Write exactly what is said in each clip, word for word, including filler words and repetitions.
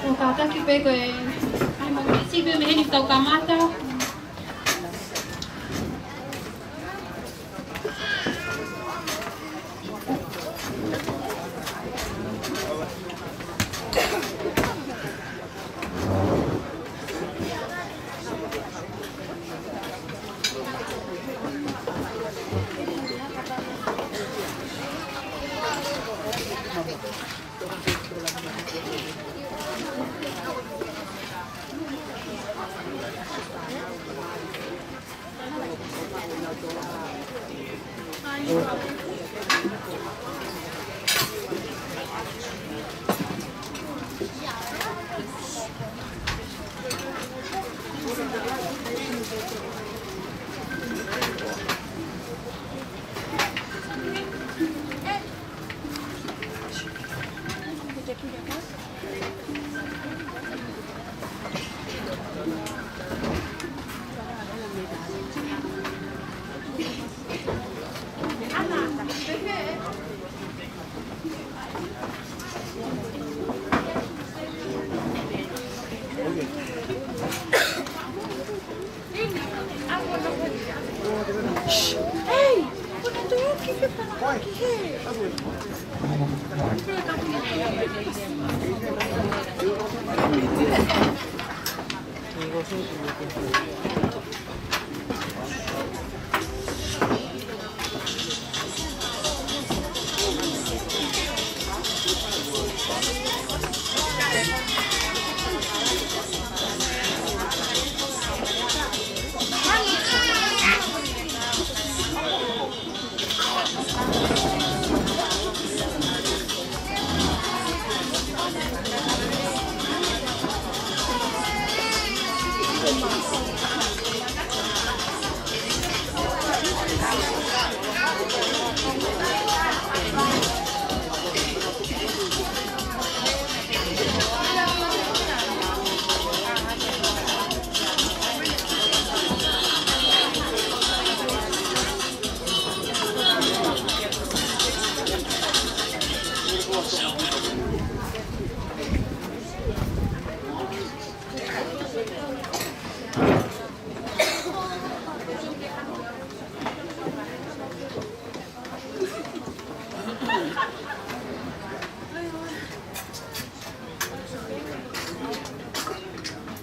ʻOku kātaki pē ko e, ʻai mo e sipe mei heni tau kamata.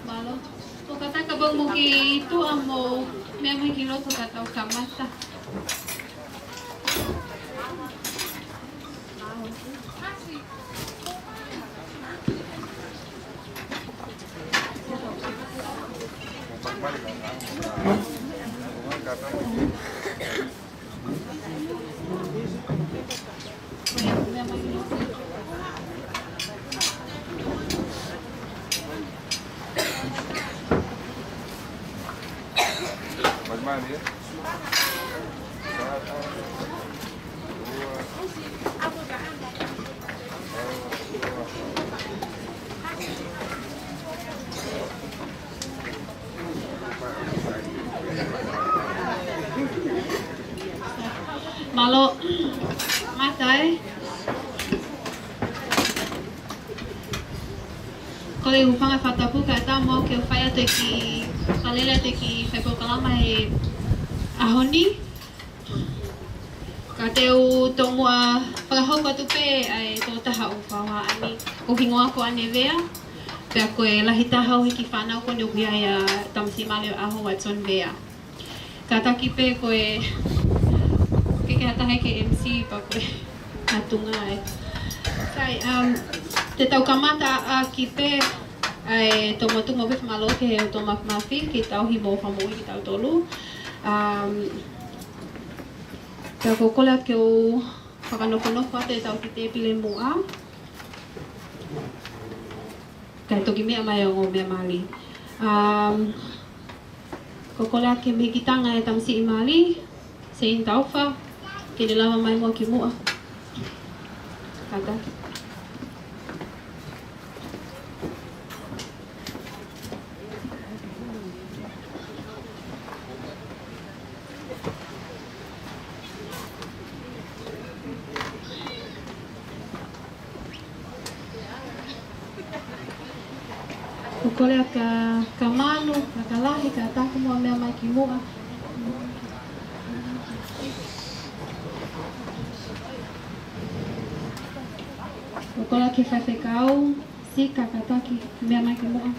Mālō. ʻOku kātaki pē mo e kiʻi tuʻa mo e meʻa mai ki loto ka tau kamata. Mālō, Matai. Kole ke u hūfanga he fakatapu kae ʻatā muʻa ke u fai atu e kiʻi fakalele atu e kiʻi fai polokalama he ʻaho ni. Ka te u tomuʻa fakahoko atu pē ʻa e tokotaha ʻoku fai ʻa e ʻaho ni, ko e hingoa ko ʻAne Vea. Pea ko e lahi taha ʻo e kiʻi fānau ko eni ʻoku ʻi ai ʻa e tamasiʻi mali ʻo e ʻaho, Watson Vea. Kātaki pē ko e, ke ke hatahe ke M C pea ko e ʻatunga ē. Sai, um, te tau kamata ʻaki pē ʻa e tomuʻa tuku mo pē fakamālō ki he ʻOtua Māfimafi, ke tauhi mo fakamoʻui kitautolu. Um, pea ko e kole atu ke u fakanofonofo atu ʻetau kiʻi tēpile muʻa. Kae toki meʻa mai ʻa e ongo meʻa mali. Um, ko e kole atu ki he mehikitanga ʻa e tamasiʻi mali, Seini Taufa, ke ne lava mai muʻa ki muʻa. Kātaki. Ko e kole atu kia Kamanu, kia Kalahi, kātaki muʻa meʻa mai ki muʻa. Ko e kole atu ki he faifekau, Sika, kātaki meʻa mai ki muʻa.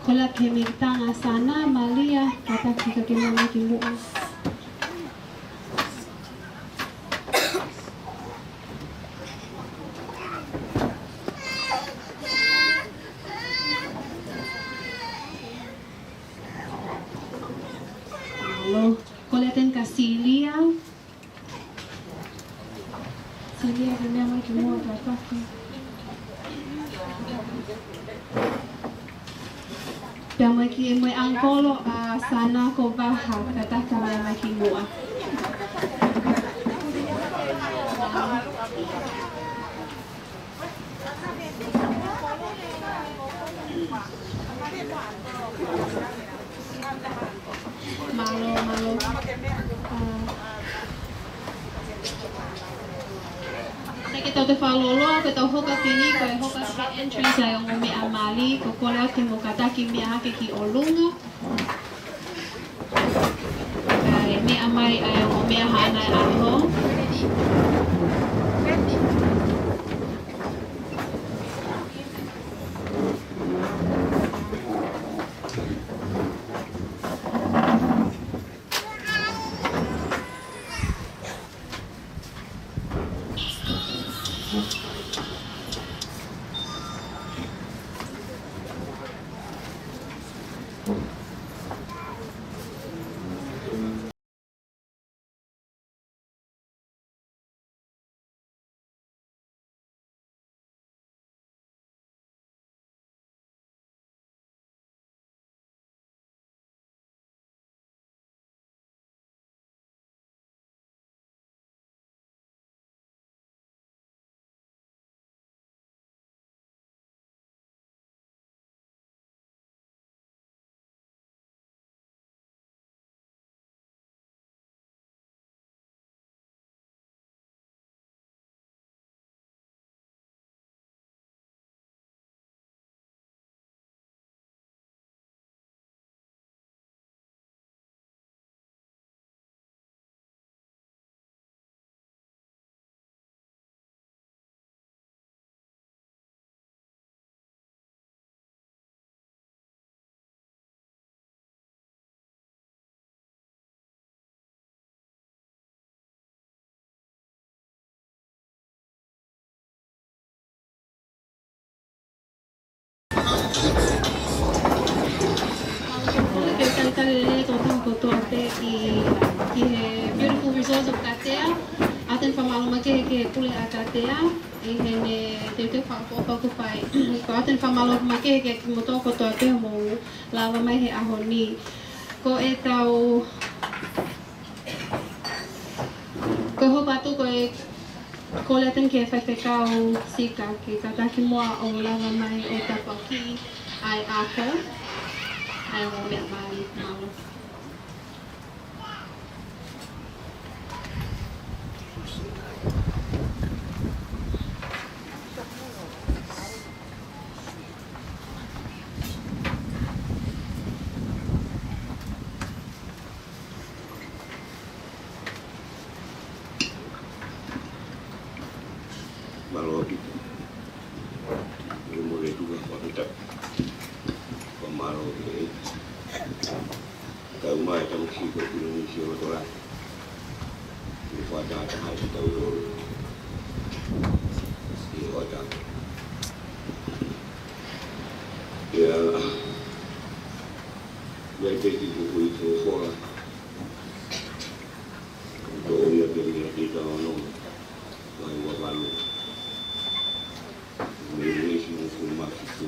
Kole atu ki he mehikitanga, Sana, Malia, kātaki ke meʻa mai ki muʻa. Mālō. Kole atu kia Silia. Silia ke meʻa mai ki muʻa, kātaki. Pea mo e kiʻi, mo e ʻangikolo ʻa Sana ko Vaha, kātaki meʻa mai ki muʻa. Mālō, mālō. Sai, ke tau toe fakalōloa, ke tau hoko atu eni, ko e hoko atu ki he entrance ʻa e ongo meʻa mali, ko e kole atu ke mou kātaki meʻa hake ki ʻolunga. Kae meʻa mai ʻa e ongo meʻa haʻana ʻaho. Talitali lelei e tokotaha kotoa pē ki, ki he beautiful resorts of Katea. ʻOatu ʻeni e fakamālō makehe ki he pule ʻa Katea ʻi heʻene teuteu fakaʻofoʻofa kuo fai. Pea ʻoatu ʻeni e fakamālō makehe kiate kimoutolu kotoa pē hoʻomou lava mai he ʻaho ni. Ko ʻetau Ko e hopo atu ko e kole atu ʻeni ki he faifekau Sika ke kātaki muʻa ʻo lava mai ʻo tāpuakiʻi ʻa e ako ʻa e ongo meʻamali. Mālō. Mālō ʻaupito. ʻOku mole tuʻa fakafetaʻi. Fakamālō ki he kau mai e Tamasiʻi ko Pilinisi ʻo Tolani. ʻI he fakataha ʻa kitautolu ʻi he hoʻatā. ʻIa, ʻi ai pē kiʻi kupuʻi folofola. Ko ia pē ia te tau ʻoange. Vahe ua valu. Mei he veesi hono hongofulu mā fitu.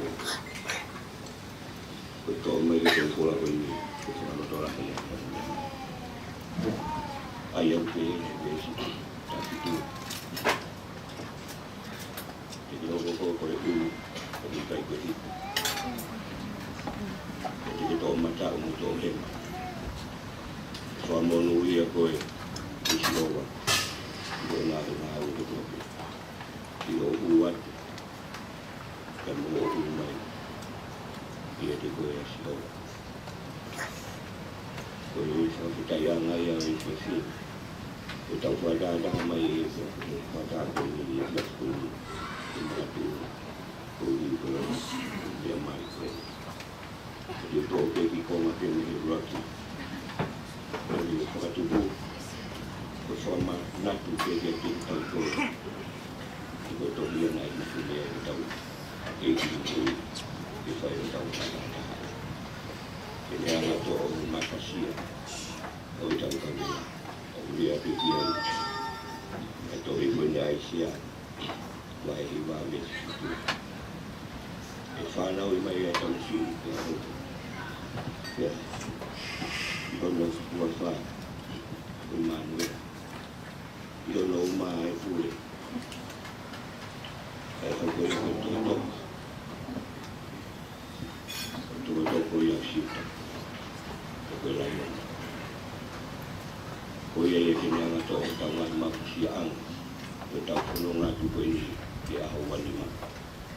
Ko e toʻo mai e folofola ko eni, ko e fakalotolahi ia. ʻA ia ʻoku pehē ʻe he veesi taha fitu: Te ke hoko koe ko e ʻulu, ʻoku ʻikai ko e hiku. Pea te ke toʻomataʻu mo toʻohema. Fakamonūʻia koe ʻe Sihova ʻi hoʻo ngaahi ngāue kotoa pē. ʻI hoʻo hū atu, pea mo hoʻo hū mai, ʻiate koe ʻa Sihova. Ko e fakafetaʻiʻanga ia ʻo e efiafi ni, ʻetau fakataha mai ʻi he fakataha ko eni ʻi he efiafi ni, ʻi he makatuʻunga koeʻuhi ko e meʻa mali ko eni. Te u toʻo pē kiʻi konga pē mei he ʻuluaki. Ko e fakatupu, ko e fakamanatu pē kiate kitautolu. Ko e tohi ia naʻe hiki mei ai hotau kei kiʻi tui, ke fai hotau fakataha. Ke ne hanga toʻo makasia ʻo ʻetau kaveinga. ʻOku lea pē ki ai e tohi ko eni ʻa ʻAisea, vahe hiva veesi fitu. ʻE fanauʻi mai ʻa e Tamasiʻi ki he ʻAho. Pea ʻi hono huafa ko ʻImanuela. ʻI hono uma ʻa e pule, ʻe hoko ia ko e tokotoko. Ko e tokotoko ia ʻo Siuta, ko e laione. Ko ia ia te ne hanga toʻo hotau ngaahi mapusiaʻanga, ʻo tau fononga atu ko eni ki he ʻaho ua nima.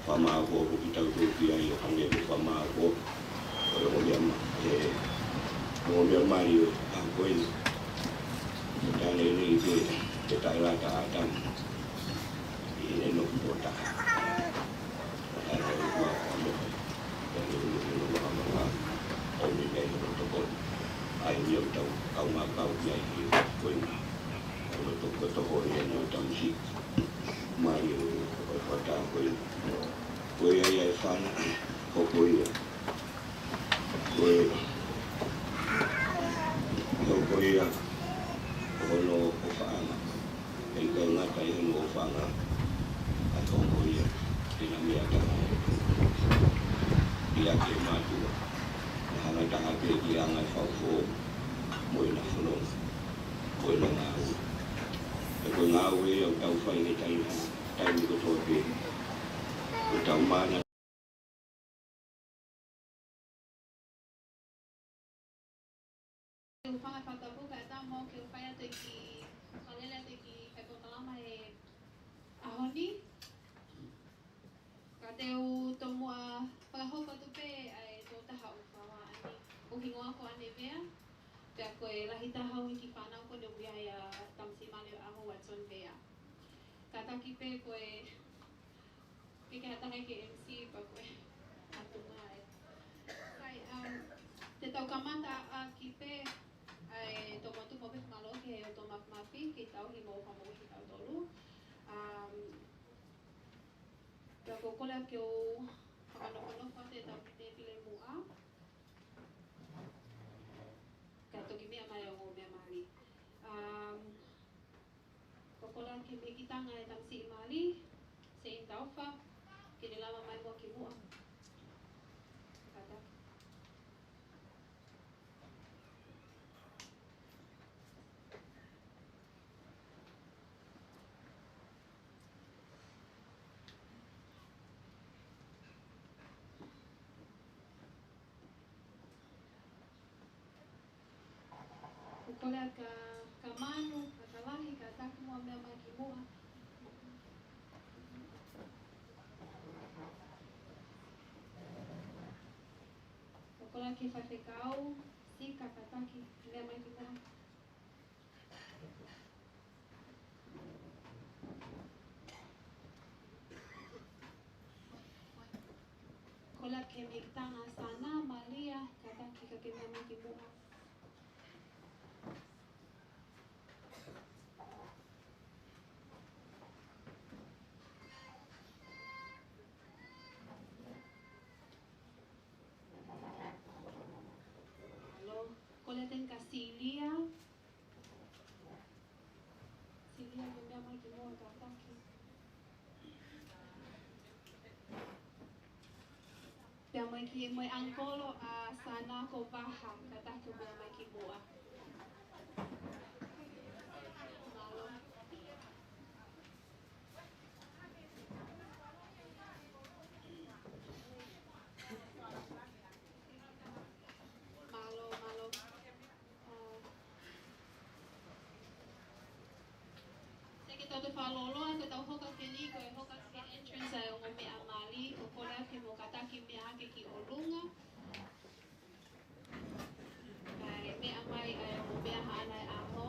Fakamāʻopoʻopo kitautolu ki ai ʻo hangē ko e fakamāʻopoʻopo ʻo e ongo meʻa ma-, e ongo meʻa mali ʻo e ʻaho ko eni. Ko e tane eni ʻi he, he taʻelata ʻa ʻĀtama ʻi heʻene nofo ʻo taha. Ko e tane ʻo e ʻOtua ʻoku ʻamohe, ʻa e nofo ʻo e ʻOtua ʻoku ʻamohe, ʻo ne meʻa ʻi hono tokoni. ʻA ia ʻoku tau kaungā kau ki ai he ko eni. Ko e toko, ko e toko eni ʻo e Tamasiʻi. Mālie ʻo e fakataha ko eni. Ko ia ia ʻe fana, hoko ia. Ko e, hoko ia ko hono ʻofaʻanga. ʻE ʻikai ngata ʻi hono ʻofaʻanga, kae hoko ia ko ʻena meʻa taha. ʻIa ke mātuʻa, naʻa hanga taha pē ki he anga e fau foʻou mo ʻena fononga, mo ʻena ngāue. He ko e ngāue ia ʻoku tau fai he taimi, taimi kotoa pē. Ko ʻetau mana. Te u hanga fakatapu kae ʻatā mo au ke u fai atu e kiʻi fakalele atu e kiʻi faipolokalama he ʻaho ni. Ka te u tomuʻa fakahoko atu pē ʻa e tokotaha ʻoku fai ʻa e ʻaho ni, ʻoku hingoa ko ʻAne Vea. Pea ko e lahi taha ʻo e kiʻi fānau ko eni ʻoku ʻi ai ʻa Tamasiʻi Mali ʻo e ʻAho, Watson Vea. Kātaki pē ko e ke ke hatanga ke M C pea ko e atu mai. Sai, um, te tau kamata ʻaki pē ʻa e tomuʻa tuku pē fakamālō ki he ʻOtua Māfimafi, ke tauhi mo fakamoʻui kitautolu. Um, pea ko e kole ke u fakanofonofo atu ʻetau tēpile muʻa. ʻa e ongo meʻa mali. Um, ʻOku ou kole atu ki he mehikitanga ʻa e tamasiʻi mali, Seini Taufa, ke ne lava mai muʻa ki muʻa. Kātaki. ʻOku ou kole atu kia Manu, Fakalahi, kātaki muʻa meʻa mai ki muʻa. ʻOku ou kole atu ki he faifekau, Sika, kātaki meʻa mai ki muʻa. ʻOku ou kole atu ki he mehikitanga, Sana, Malia, kātaki ke meʻa mai ki muʻa. Mālō. ʻOku ou kole atu kia Silia. Silia, ke meʻa mai ki muʻa, kātaki. Pea mo e kiʻi, mo e ʻangikolo ʻa Sana, ko Vaha, kātaki meʻa mai ki muʻa. Mālō. Mālō, mālō. Sai ke tau toe fakalōloa, ko ʻetau hoka ko eni, ko e hoka ki he entrance ʻa e ongo meʻa mali, ʻoku ou kole atu ke mou kātaki meʻa hake ki ʻolunga. Kae meʻa mai ʻa e ongo meʻa haʻana ʻaho.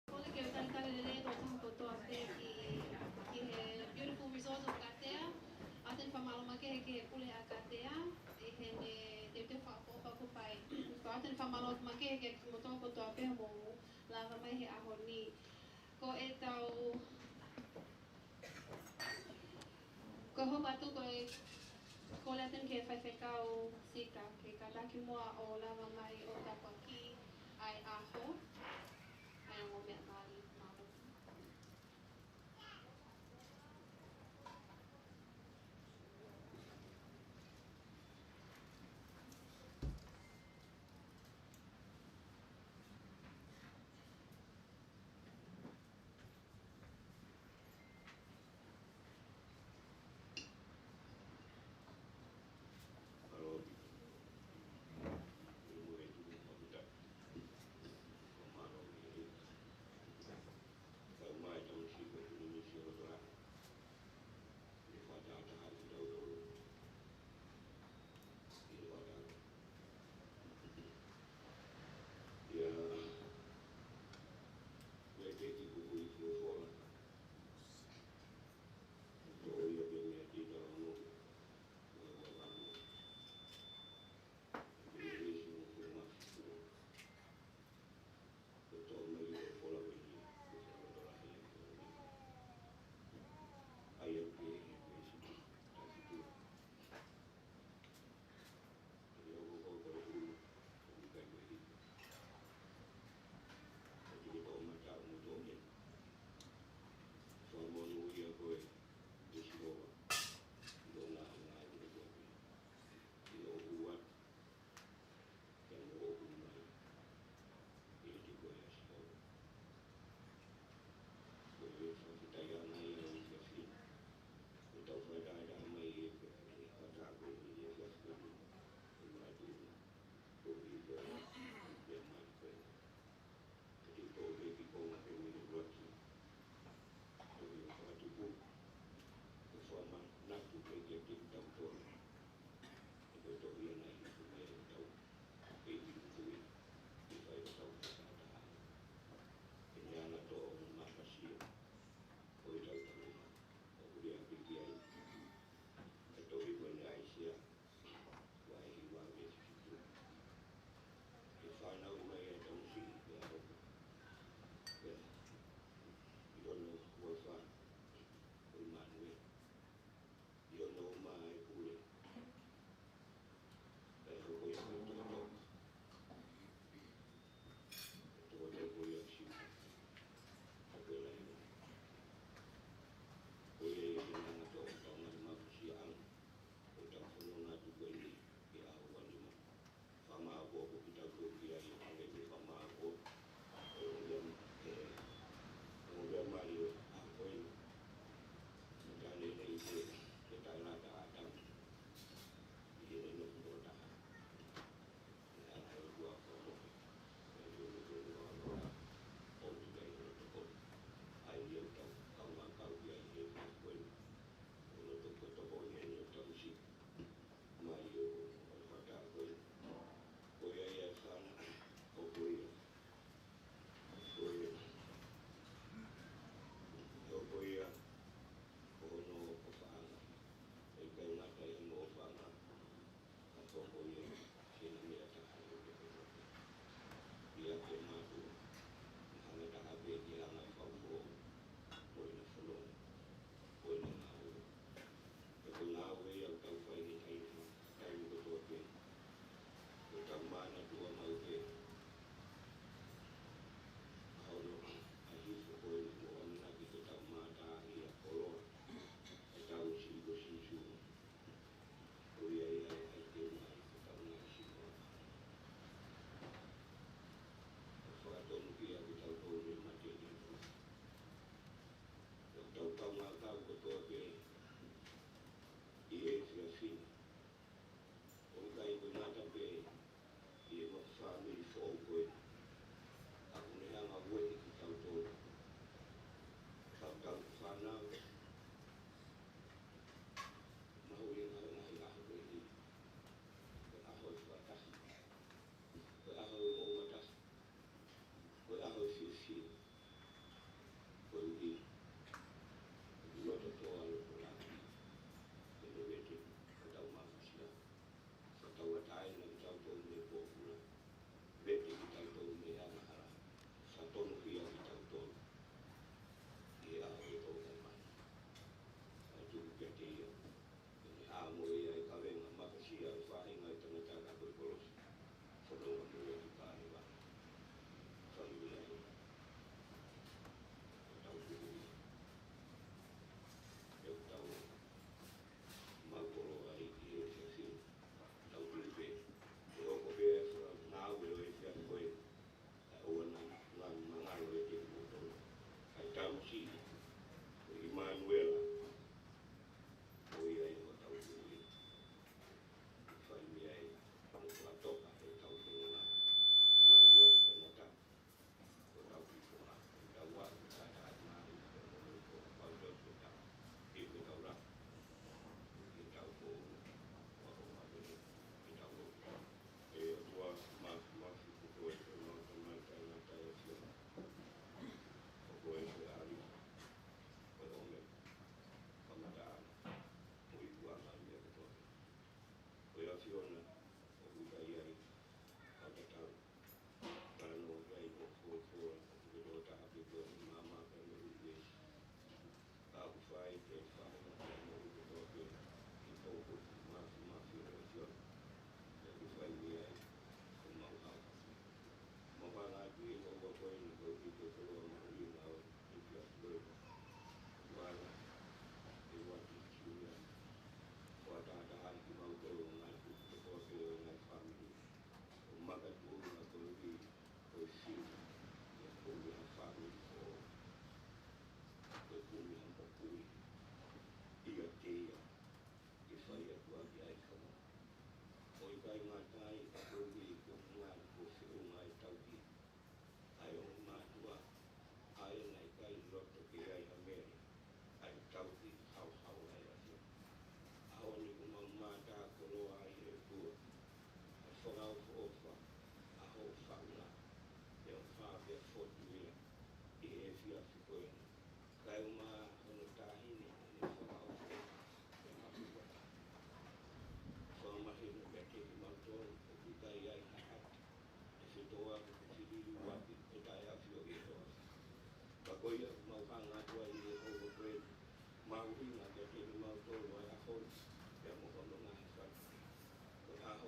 Kole ke talitali lelei e tokotaha kotoa pē ki, ki he beautiful resort ʻo Kātea. ʻOatu ʻa e fakamālō makehe ki he pule ʻa Kātea, ʻi heʻene teuteu fakaʻofoʻofa kuo fai. ʻOatu ʻa e fakamālō makehe ki he kimoutolu kotoa pē hoʻomou lava mai he ʻaho ni. Ko ʻetau Ko e hopo atu ko e kole atu ki he faifekau Sika ke kātaki muʻa ʻo lava mai ʻo tāpuakiʻi ʻa e ʻaho. ʻA e ongo meʻa mali, mālō.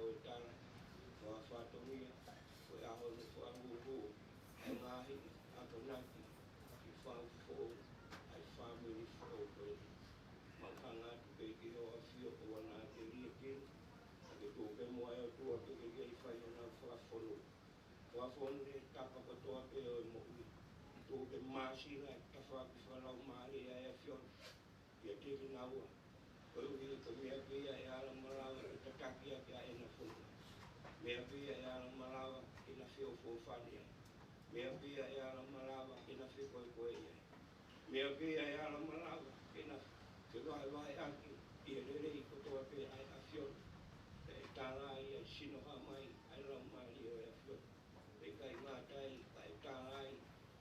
ʻo e tala, ko e fatongia, ko e ʻaho no fua huhu, ʻa e ngaahi akonaki, ki he fāmili foʻou, ʻa e fāmili foʻou ko eni. Mau hanga atu pē ki hoʻo ʻAfio ʻoua naʻa ke liʻekina, ka ke tuku pē muʻa ʻe ʻOtua ke ke kei fai honau fakafonu. Fakafonu he tapa kotoa pē ʻo e moʻui. Tuku ke māsila e tafaʻaki fakalaumālie ʻa e ʻAfiona ʻiate kinaua. Koeʻuhi ko e meʻa pē ia ʻe ala malava ke tataki ʻaki ʻa ʻena fononga. Meʻa pē ia ʻe ala malava ke na feʻofoʻofani ai. Meʻa pē ia ʻe ala malava ke na fekoekoeʻi ai. Meʻa pē ia ʻe ala malava ke na fevahevaheʻaki ʻi he lelei kotoa pē ʻa e ʻAfiona. Pea ʻe tala ai ʻa e sino hā mai ʻa e Laumālie ʻo e ʻAfiona. Pea ʻikai ngata ai, ka ʻe tala ai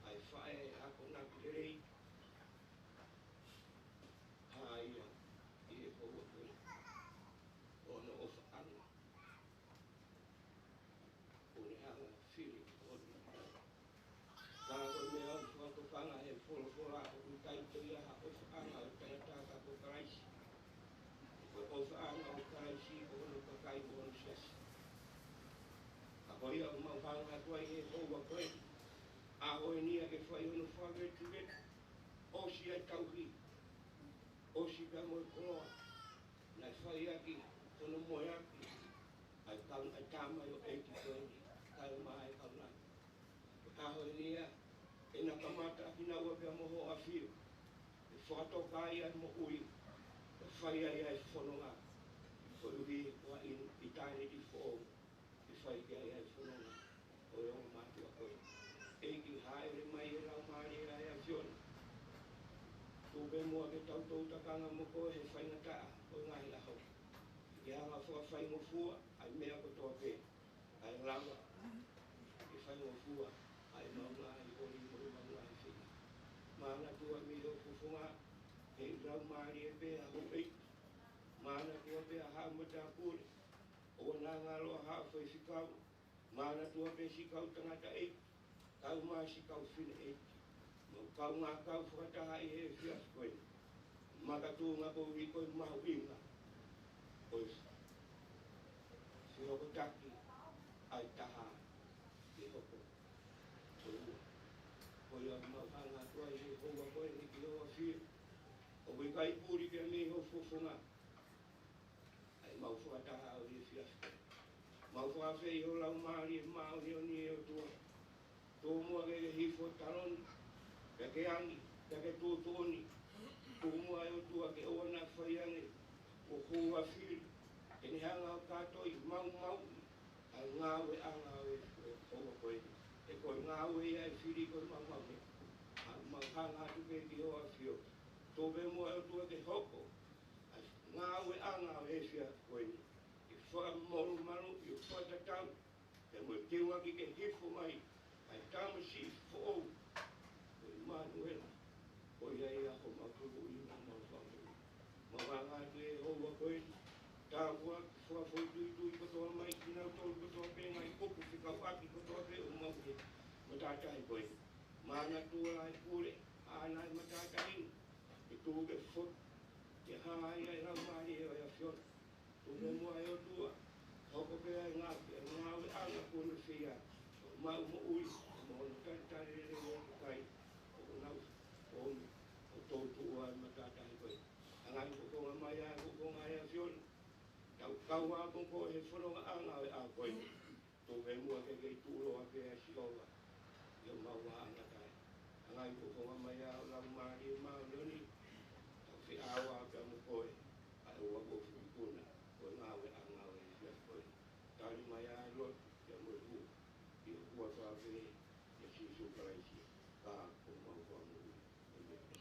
ʻa e faʻē akonaki lelei. Hā ia ʻi he houa ko eni. ʻO hono ʻofaʻanga. ʻO ne hanga fili ʻo ne. Ka ko e meʻa ʻoku fakatokanga he folofola ʻoku ʻikai toe ʻi ai ha ʻofaʻanga ʻo e tangata ka ko Kalaisi. Ko e ʻofaʻanga ʻo Kalaisi ko hono kakai mo hono siasi. Ka ko ia ʻoku mau hanga atu ai he houa ko eni. ʻAho eni ia ke fai hono fakavetuvetu. ʻOsi ʻa e tauhi. ʻOsi pea mo e koloa. Naʻe fai ʻaki hono moeaki ʻa e kau, ʻa e tama ʻo e ʻEiki ko eni, kae ʻumaʻā e kau nani. Ko e ʻaho eni ia, ʻe na kamata ʻa kinaua pea mo hoʻo ʻAfio, ʻe fakatoka ai ʻa e moʻui, ʻe fai ai ʻa e fononga, koeʻuhi ko e ʻitāniti foʻou, ʻe fai ki ai ʻa e fononga ʻo e ongo mātuʻa ko ē. ʻEiki, hāʻele mai e Laumālie ʻa e ʻAfiona. Tuku pē muʻa ke tau toutou takanga mo koe he faingataʻa ʻo e ngaahi ʻaho. Ke hanga ʻo fakafaingofua ʻa e meʻa kotoa pē, kae lava ke faingofua ʻa ʻemau ngaahi ʻoli mo ʻemau ngaahi fili. Manatua mei hoʻo fofonga, he ʻi Laumālie pē ʻa houʻeiki. Manatua pē ʻa haʻa matāpule, ʻoua naʻa ngalo ʻa haʻa faifekau, manatua pē siʻi kau tangataʻeiki, kae ʻumaʻā siʻi kau fineʻeiki. Mau kaungā kau fakataha ʻi he efiafi ko eni. Makatuʻunga koeʻuhi ko e mahuʻinga ʻo e fehokotaki ʻa e taha ke hoko ko e ua. Ko ia ʻoku mau hanga atu ai he houa ko eni ki hoʻo ʻAfio. ʻOku ʻikai puli pea mei hoʻo fofonga ʻa ʻemau fakataha ʻo e efiafi. Mau fakafeʻi ho Laumālie Māʻoniʻoni ʻe ʻOtua. Tuku muʻa ke ke hifo taloni, pea ke angi, pea ke tuʻutuʻuni. Tuku muʻa ʻe ʻOtua ke ʻoua naʻa fai ange ʻo houa fili, ke ne hanga ʻo kātoi maumauʻi ʻa e ngāueʻanga ʻo e houa ko eni. He ko e ngāue ia ʻa e fili ko e maumau ni. ʻOku mau hanga atu pē ki hoʻo ʻAfio. Tuku pē muʻa ʻe ʻOtua ke hoko ʻa e ngāueʻanga ʻo e efiafi ko eni ke fakamolumalu ʻi ho fakatatau, pea mo e teunga ke ke hifo mai ʻa e tamasiʻi foʻou ko ʻImanuela. Ko ia ia homau Tuʻi mo homau Fakamoʻui. Mau hanga atu he houa ko eni, tāpuaki, fakafoʻituitui kotoa mai kinautolu kotoa pē, ngaahi kupu fekauʻaki kotoa pē ʻoku mau ʻi he matātahi ko eni. Manatua ʻa e pule ʻa e matātahi ni, ke tuku ke fotu, ke hā ai ʻa e Laumālie ʻo e ʻAfiona. Tuku muʻa ʻe ʻOtua, hoko pē ʻa e ngāue, ʻa e ngāueʻanga kuo ne fai, ʻo maʻu moʻui, mo hono talitali lelei ʻa e kakai ʻoku nau ʻomi ʻo toutou ʻa e matātahi ko ē. Hanga ʻo fofonga mai ʻa e fofonga ʻa e ʻAfiona. Tau kau ā mo koe he fonongaʻanga ʻo e ʻaho ko ē. Tuku pē muʻa ke kei tuʻuloa pē ʻa Sihova ʻi homau vāhenga tahi. Hanga ʻo fofonga mai ʻa ho Laumālie Māʻoniʻoni, tau feʻao ā pea mo koe, ʻa e ʻofa mo e ikuna ʻo e ngāueʻanga ʻo e efiafi ko ē. Tali mai ʻa e lotu pea mo e hū, ʻi he huafa pē ʻo Sīsū Kalaisi, ko homau Fakamoʻui. ʻĒmeni.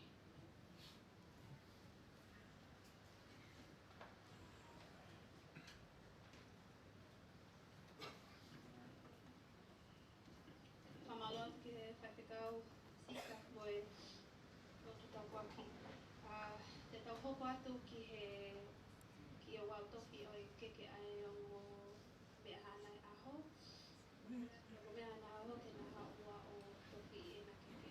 Fakamālō atu ki he faifekau Sika mo e lotu tāpuaki. ʻA, te tau hoko atu ki he, ki he ouau tofi ʻo e keke ʻa e ongo meʻa ʻanai ʻaho. Ongo meʻa ʻanai ʻaho ke na haʻu ʻo tofi ʻena keke.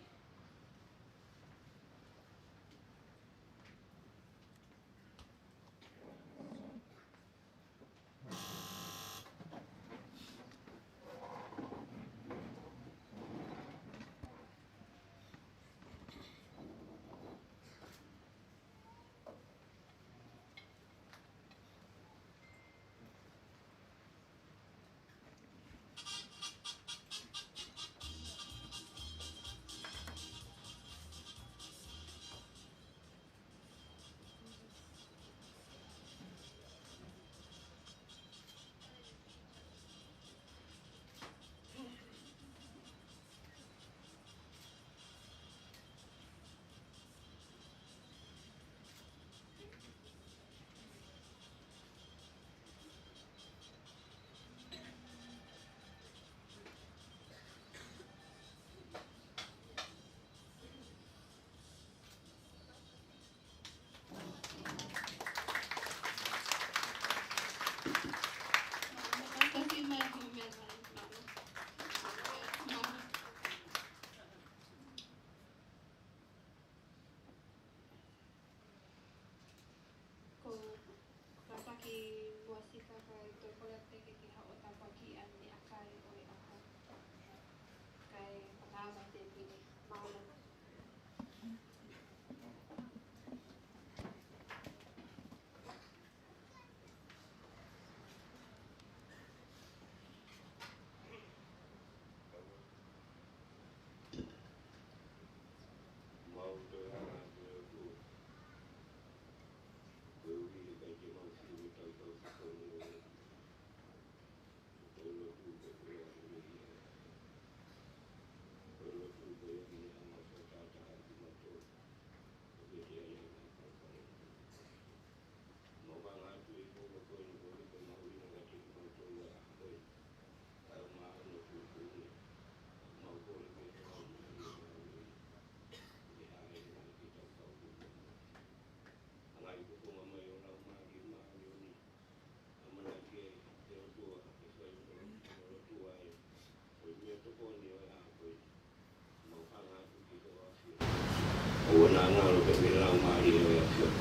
Ngalo pē mei he Laumālie ʻo e ʻAfiona.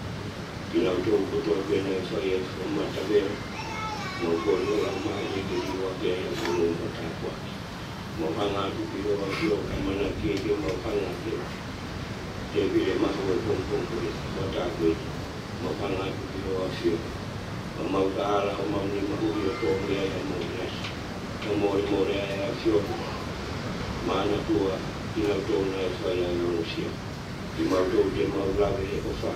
Kinautolu kotoa pē naʻe fai ʻa e fakamatavela, mau kole Laumālie ke liuaki ai ʻa e fononga tāpuaki. Mau hanga atu ki ho ʻAfio, ka mana ke ke mau hanga atu. Tēpile mahu ʻo e pongipongi ko eni, ʻo tāpuaki. Mau hanga atu ki ho ʻAfio. Ka mau ka ala ʻo mau ni mahu ʻi ʻo tō mei ai ʻa mau nasi. Ka mole mole ai ʻa e ʻAfio. Manatua kinautolu naʻe fai ʻa e ongosia. Kimautolu te mau lave he ʻofa.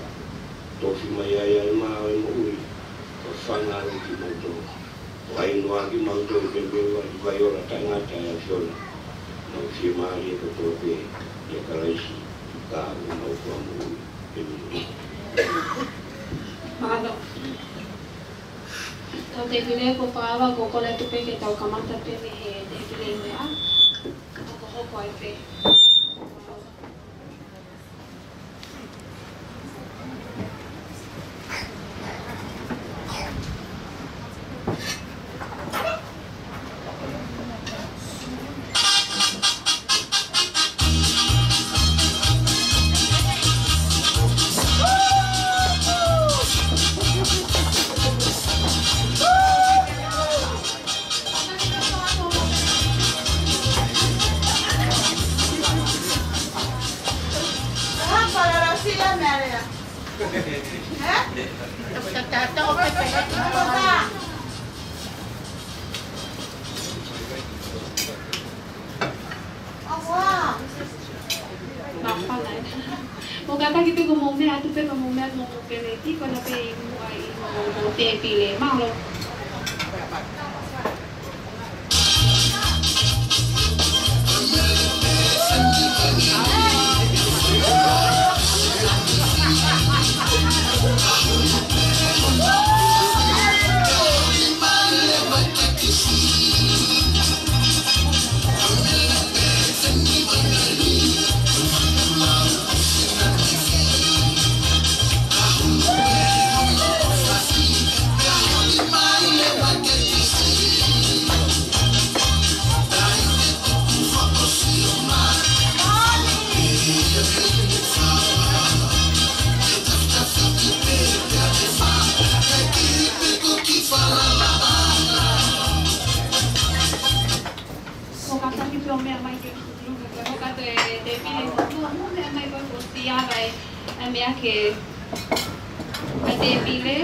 Tofi mai ai ʻa e mā ʻo e moʻui. Ko fanga ʻo kimautolu. ʻO ʻai noa kimautolu ke meʻa ʻi vai ola taʻengata ʻa e ʻAfiona. Mau fiemālie kotoa pē ʻia Kalaisi, ka ʻoku mau Fakamoʻui. ʻĒmeni. Mālō. Tau tēpile ko fava ko kole atu pē ke tau kamata pē mei he tēpile meʻa. Hokohoko ai pē. Māfana. Mou kātaki pē ko hoʻomou meʻa atu pē, ko hoʻomou meʻa atu mo hoʻomou peleti, ko ena pē ʻi muʻa ʻi hoʻomou tēpile. Mālō. Ko kātaki pē ʻo meʻa mai ke, ko kātaki e tēpile mo, mo, mo meʻa mai ko e ko siava e, e meʻa ke, e tēpile.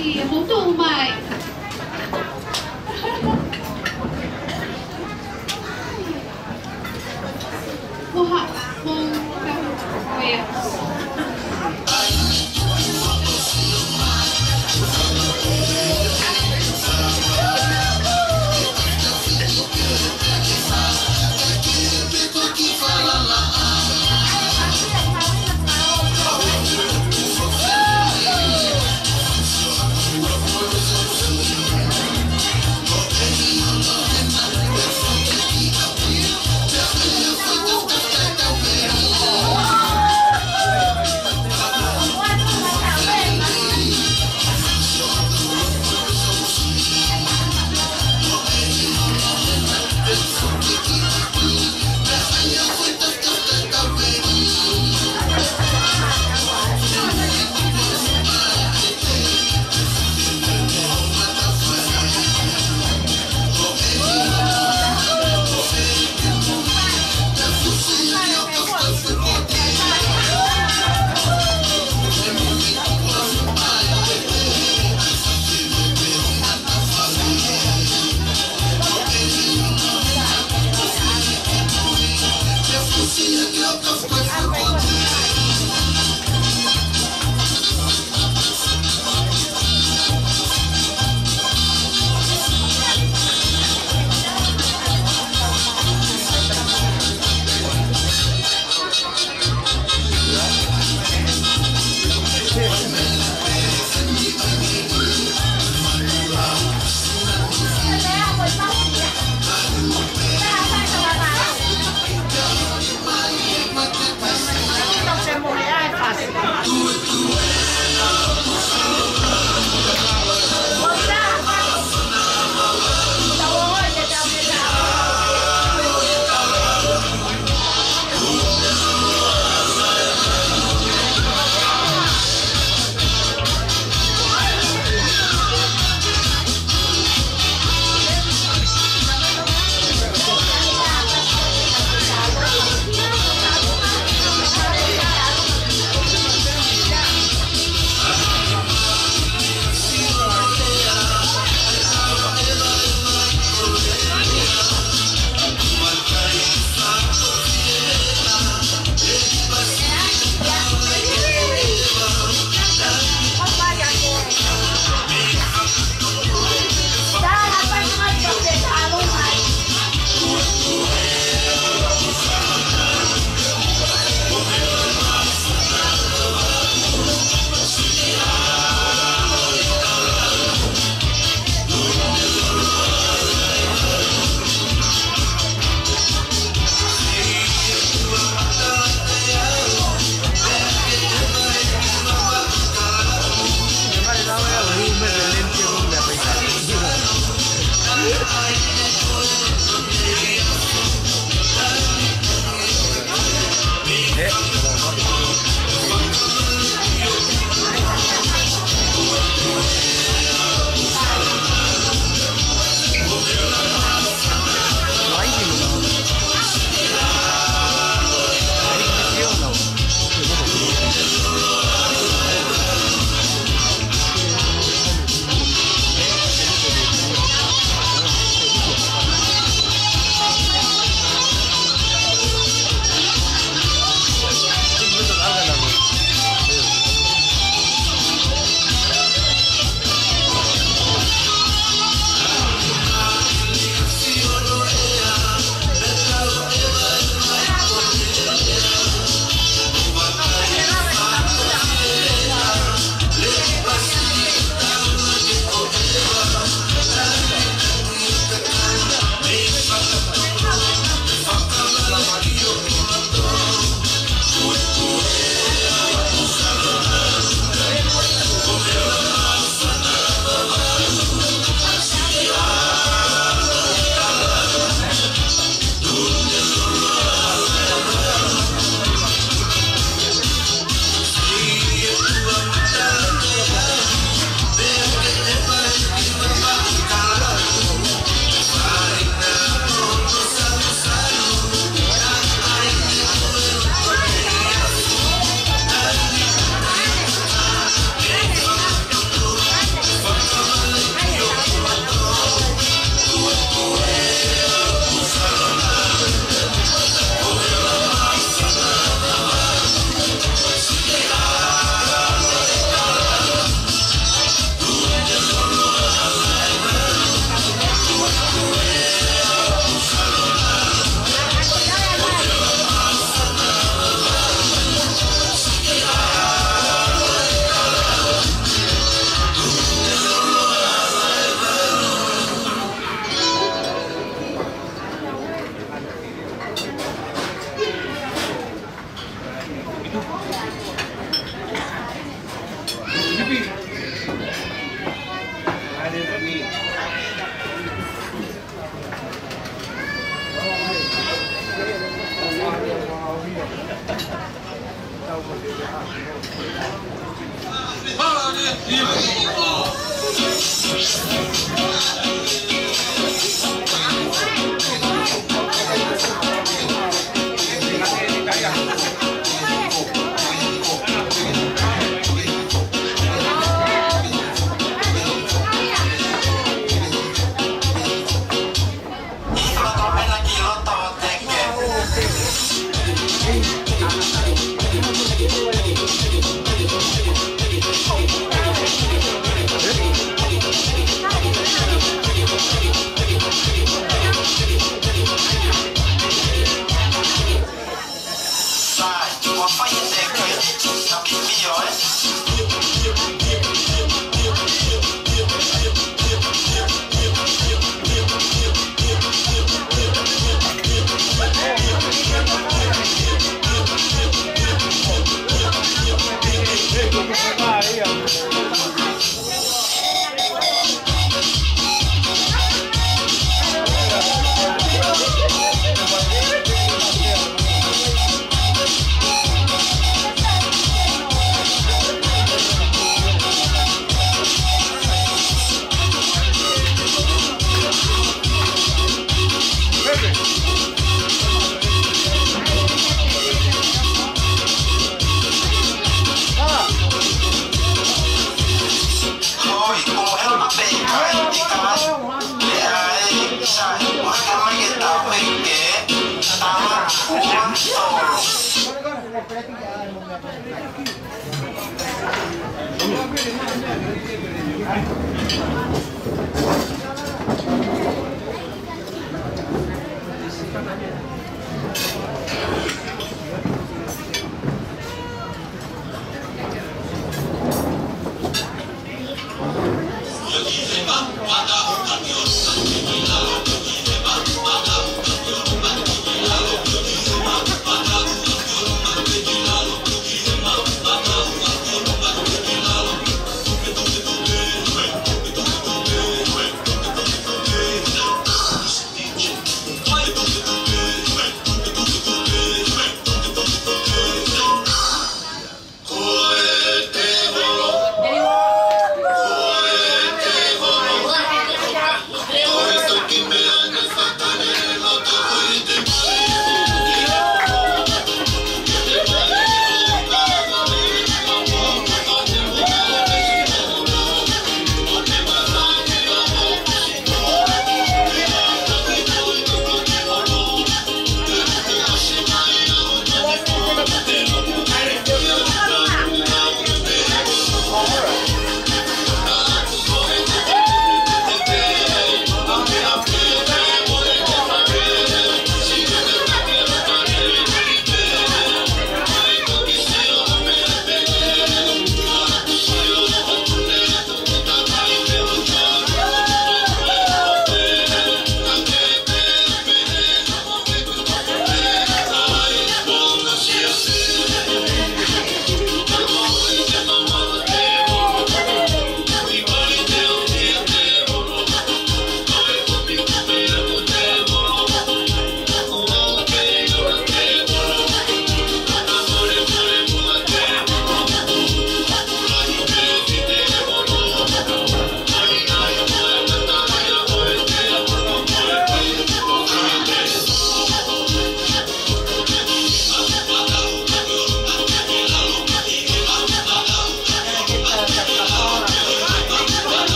ʻI, mou tuʻu mai. Ko ha, ko, ko ia.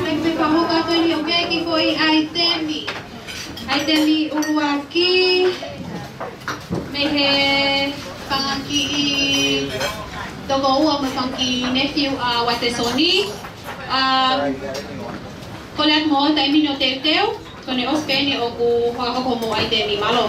Kae me ka hoka atu eni ʻo keiki foʻi ʻaitemi. ʻAitemi ʻuluaki, mei he fanga kiʻi tokoua mo e fanga kiʻi nephew ʻa Uatesoni. Um, kole atu mo taimi ni ʻo teuteu, ko ʻene ʻosi pē eni ʻoku fakahoko mo ʻaitemi, mālō.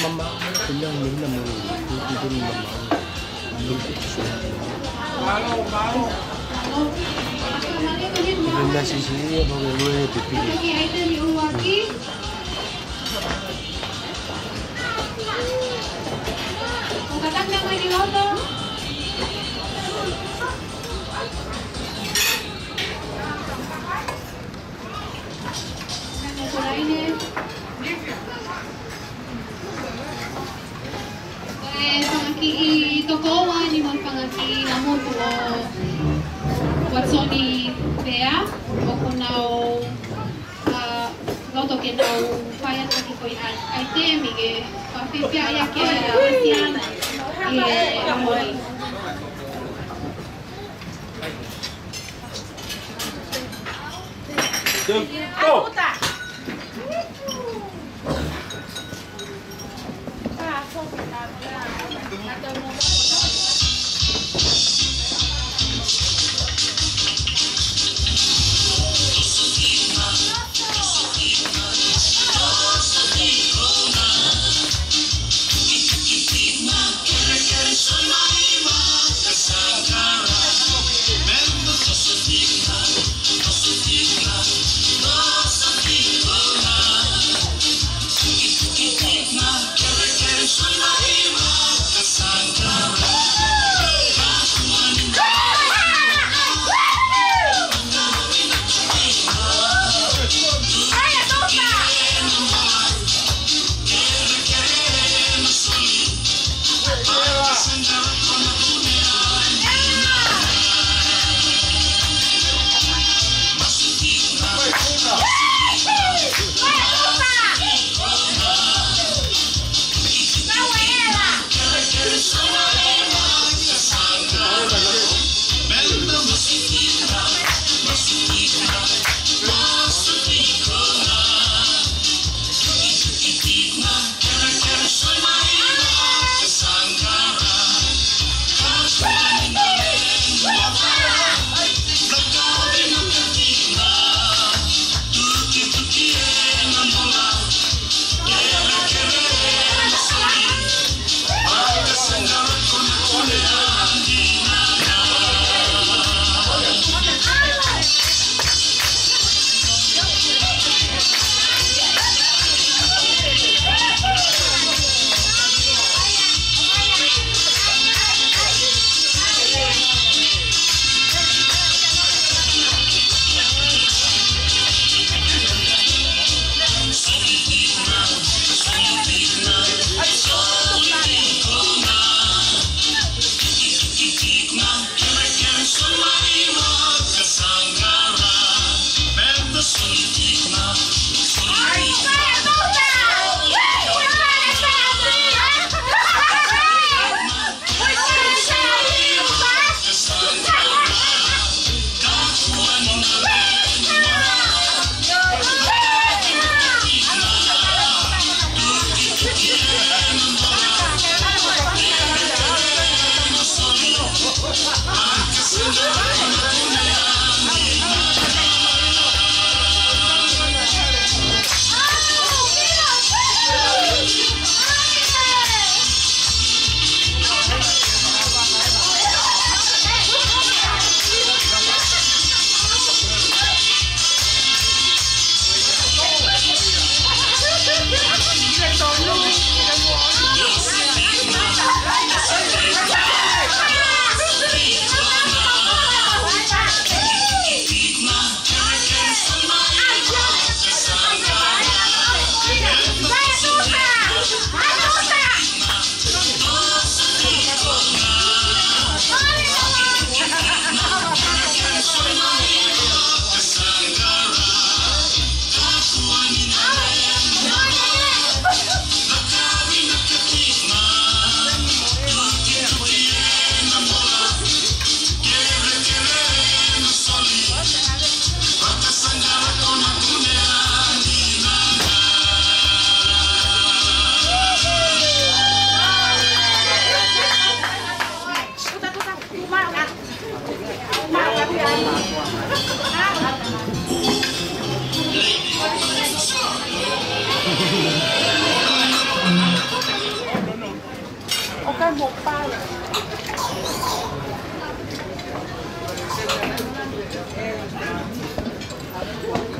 Mama, pina mena mo. Pina mama. Pina sisi, mo ke lue te pili. Ko e fanga kiʻi tokoua ni mo e fanga kiʻi ngaahi motu ʻo Uatoni Pea, ʻoku nau, ʻa, loto ke nau fai atu ki he foʻi ʻai-, ʻaitemi ke fakafiefia ai ʻa e Uēsiliana ʻi he ʻaho ni.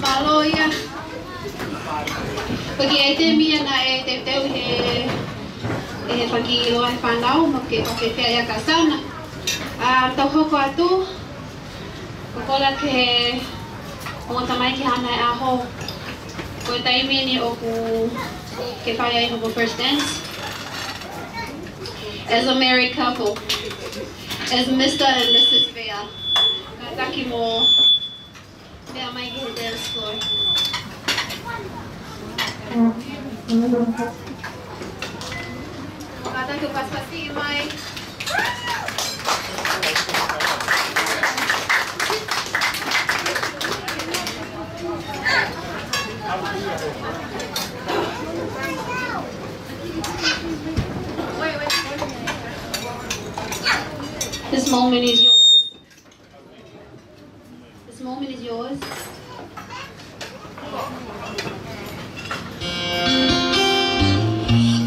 Mālō ia. Ko e kiʻi ʻaitemi ia naʻe teuteu he, he faki ʻilo ʻa e fānau, mo ke fakafeʻao ia kia Sana. ʻA, tau hoko atu, ko e kole atu ki he ongo tamaiki ʻi haʻane ʻaho. Ko e taimi eni ʻoku ke fai ai hoʻo first dance. As a married couple. As Mister and Missus Vea. Kātaki mo meʻa mai ki he dance floor. Kātaki ʻo pasipasi mai. This moment is yours. This moment is yours.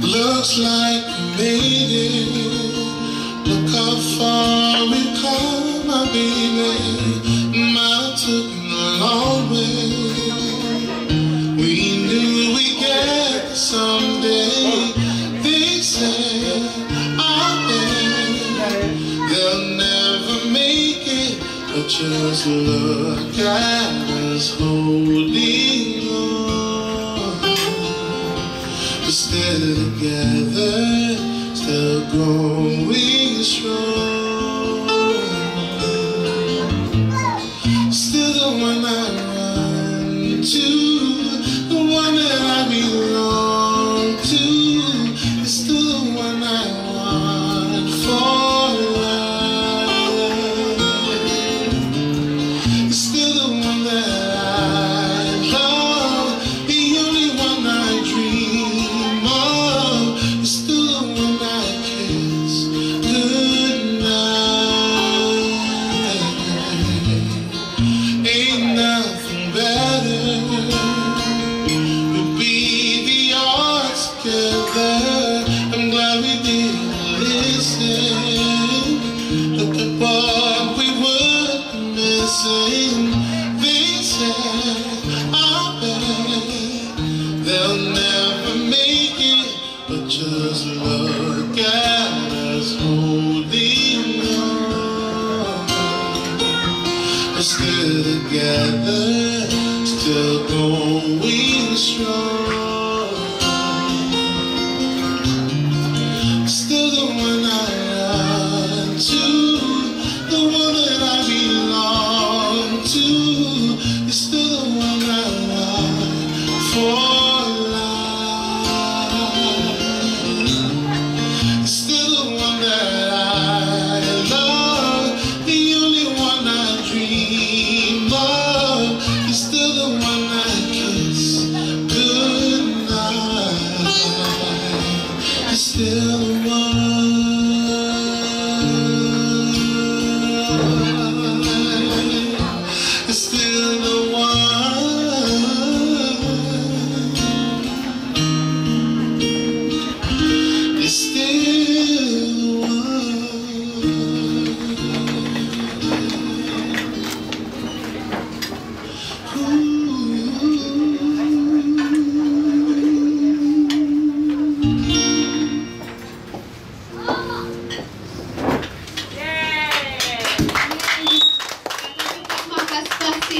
Looks like we made it. Look how far we come, my baby. Might have took a long way. We knew we'd get there someday. They said, I bet they'll never make it. But just look at us holding on. We're still together, still going strong. Still the one I run to, the one that I belong to. It's still the one I want for life. It's still the one that I love, the only one I dream of. It's still the one I kiss goodnight. Ain't nothing better. We'll be the odds together. I'm glad we didn't listen. Look at what we were missing. They said, I bet they'll never make it. But just look at us holding on. We're still together, still going strong. Still the one I run to, the one that I belong to. You're still the one I want for life. You're still the one that I love, the only one I dream of. You're still the one I kiss goodnight. You're still the one. You're still the one. You're still the one. Ooh. Kātaki ʻo pasipasi.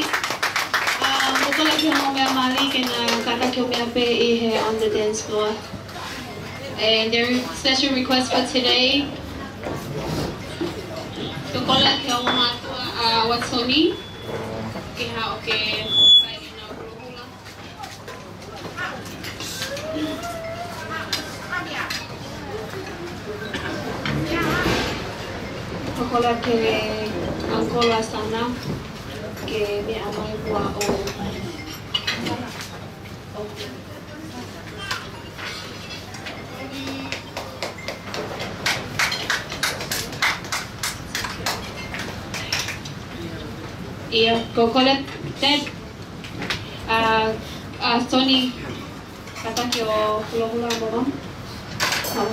Um, ʻoku ou kole ke mou meʻa mali ke na kātaki ʻo meʻa pē ʻi he on the dance floor. And their special request for today. ʻOku ou kole ke ʻomai ʻa Watsoni ke haʻu ʻo ke fai ʻena hula. ʻOku ou kole ke ʻalu ʻa Sana ke meʻa mai kuo ʻosi. ʻIo, ʻoku ou kole, Ted, ʻa, ʻa Soni, kātaki ʻo hulohula mo Mama. Hau.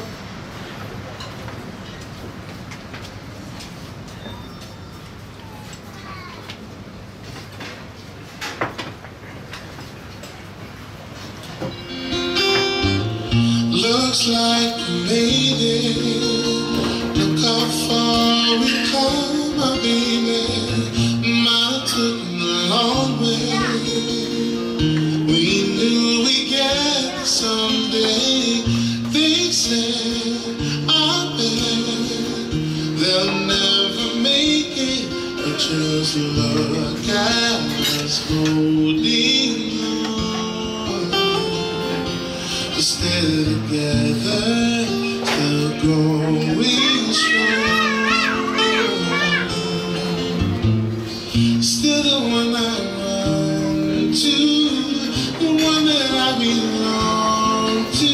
Like we made it. Look how far we come, my baby. Might have taken a long way. We knew we'd get there someday. They said, I bet they'll never make it, but just look at us holding on. We're still together, still going strong. Still the one I run to, the one that I belong to.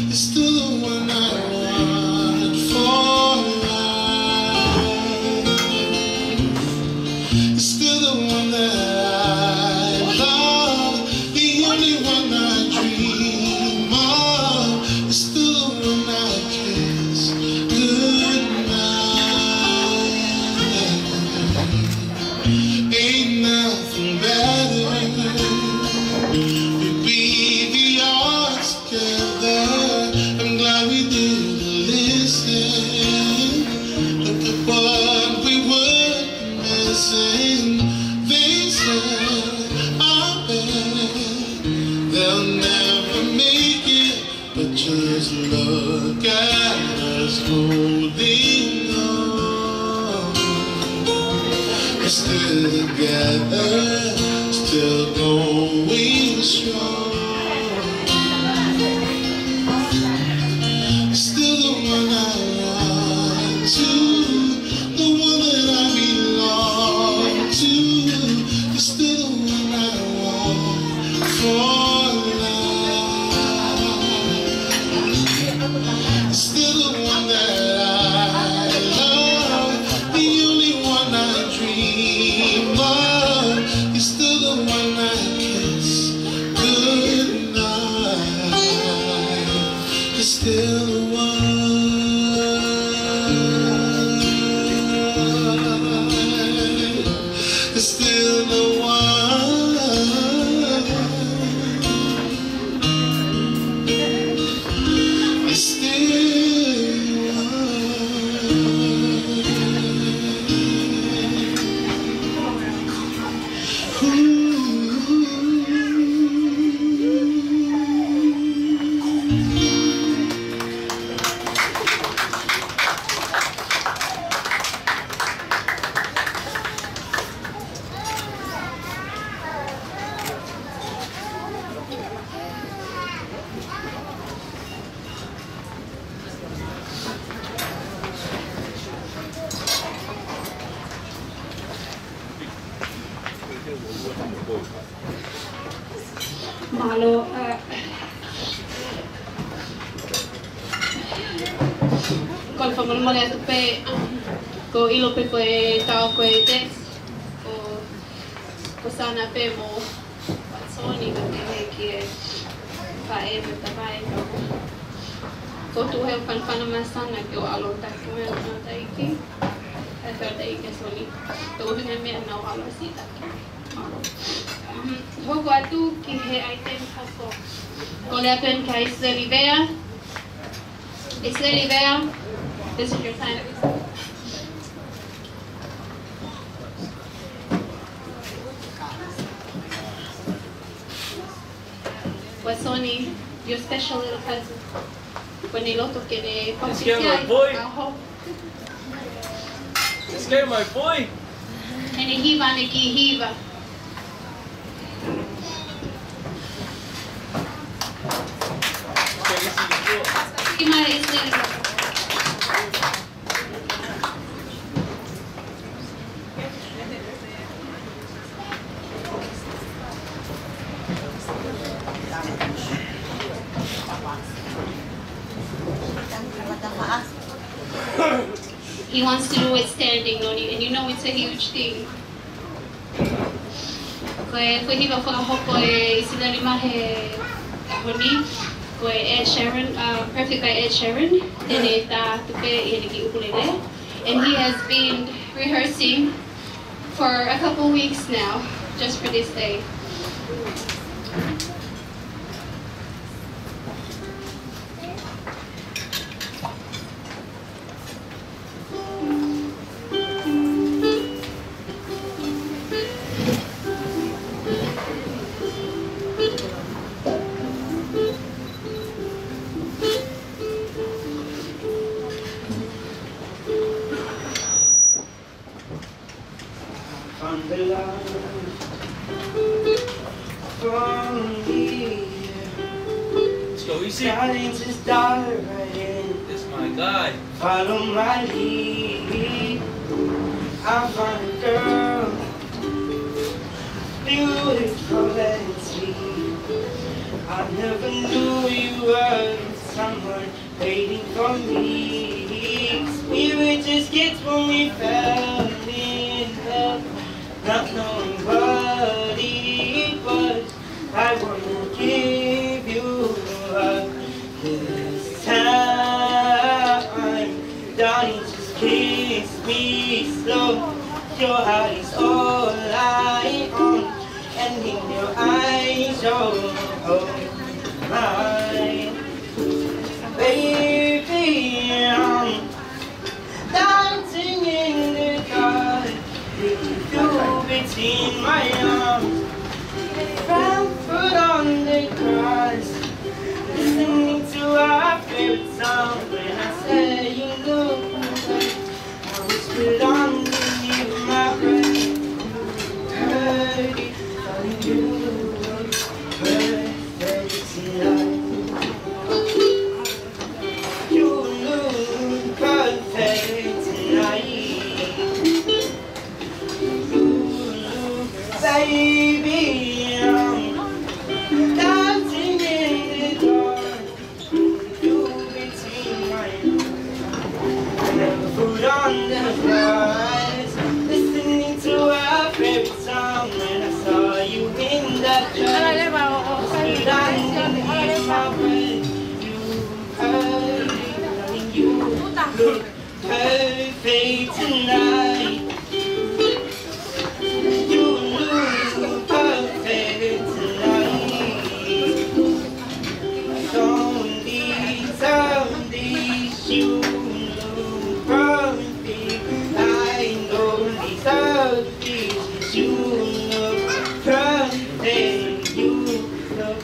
It's still the one I want for life. It's still the one that I love, the only one I dream of. It's still the one I kiss goodnight. Ain't nothing better. We beat the odds together. I'm glad we didn't listen. Look at what we were missing. They said, I bet they'll never make it, but just look at us holding on. We're still together, still going strong. Still the one I run to, the one that I belong to. You're still the one I want for life. You're still the one that I love, the only one I dream of. You're still the one I kiss goodnight. You're still the one. You're still the one. You're still the one. Mālō, ē, kole fakamolemole atu pē, ko e ʻilo pē ko e tau ko e test, ko, ko Sana pē mo Vatsoni ka te he ki he faʻē mo e tamai ka ko. Ko tu he fanafana mai Sana ke ʻalu ʻo taki mai ʻo nau taiki. ʻE fai taiki Soni. Tau hinga meʻa nau ʻalu ʻo siʻi taki. Um, hoko atu ki he item hoko. Kole atu eni kia ʻIsileli Vea. ʻIsileli Vea, this is your time. Vatsoni, your special little cousin. Ko ʻene loto ke ne. Let's go, my boy. Let's go, my boy. Ē, ne hiva, ne kiʻi hiva. Kiʻi mai, ʻIsileli. He wants to do it standing, Noni, and you know it's a huge thing. Ko e, ko e hiva fakahoko ʻe ʻIsileli mai he ʻaho ni, ko e Ed Sheeran, uh, Perfect by Ed Sheeran, te ne tā atu pē ʻi heʻene kiʻi ʻukulele. And he has been rehearsing for a couple weeks now, just for this day. Let's go, Isi. Darling, just dive right in. That's my guy. Follow my lead. I found a girl, beautiful and sweet. I never knew you were someone waiting for me. We were just kids when we fell in love, not knowing what it was. I wanna give you up this time. Darling, just kiss me slow. Your heart is all I own, and in your eyes, oh, oh, my baby, I'm dancing in the dark with you between my arms. Front foot on the gas, listening to our favorite song. When I say you look, I whispered underneath my breath. You heard it, and you look perfect tonight. You look perfect tonight. You look, baby, I'm dancing in the dark. You between my legs, foot on the gas, listening to our favorite song. When I saw you in the dark, underneath my breath, you heard it, you look perfect tonight. You look perfect tonight. Don't deserve this. You look perfect. I don't deserve this. You look perfect. You look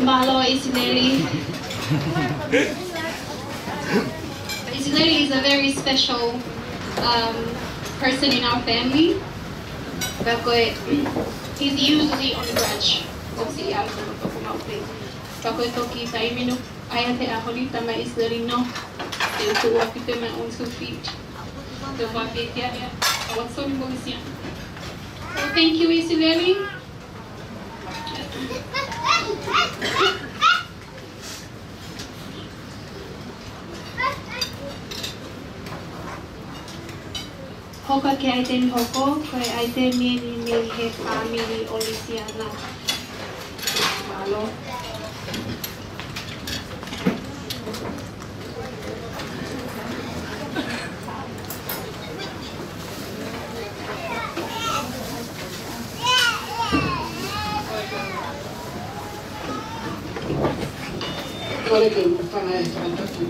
Mālō, ʻIsileli. ʻIsileli is a very special, um, person in our family. Pea ko e, he's usually on the grudge. ʻOsi ia ʻo ka ko mau pē. Pea ko e toki taimi naʻe ʻai atu ʻe he ʻaho ni, tama ʻIsileli no. Te u tuʻu ʻo pite my own two feet. Te u vāpē kia ia. What's on the mission? So thank you, ʻIsileli. Hoko atu ki he ʻaiteni hoko, ko e ʻaiteni eni mei he fāmili ʻo Lisiana. Mālō. Kole ke u hanga ʻo fakatapu.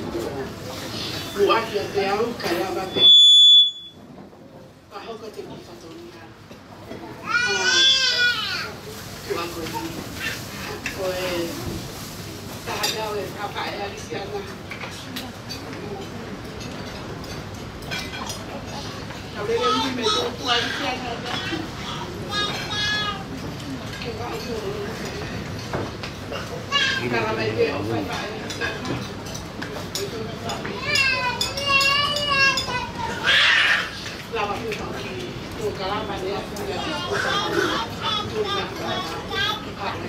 Muʻaki ʻiate au, kae lava pē ke fakahoko atu e kiʻi fatongia. ʻA, tuʻa ko eni. Ko e taha ʻo e kapa ʻe ʻAlisiana. Ka lele ui me tō tuʻa ʻAlisiana. Ke ka utu. Ka la mai ke o fai fai. Lava pē pau ki, ko Kalama ne a pui a, ko Kalama, ko Kalama, ko Kalama, ko Kalama, ko Kalama.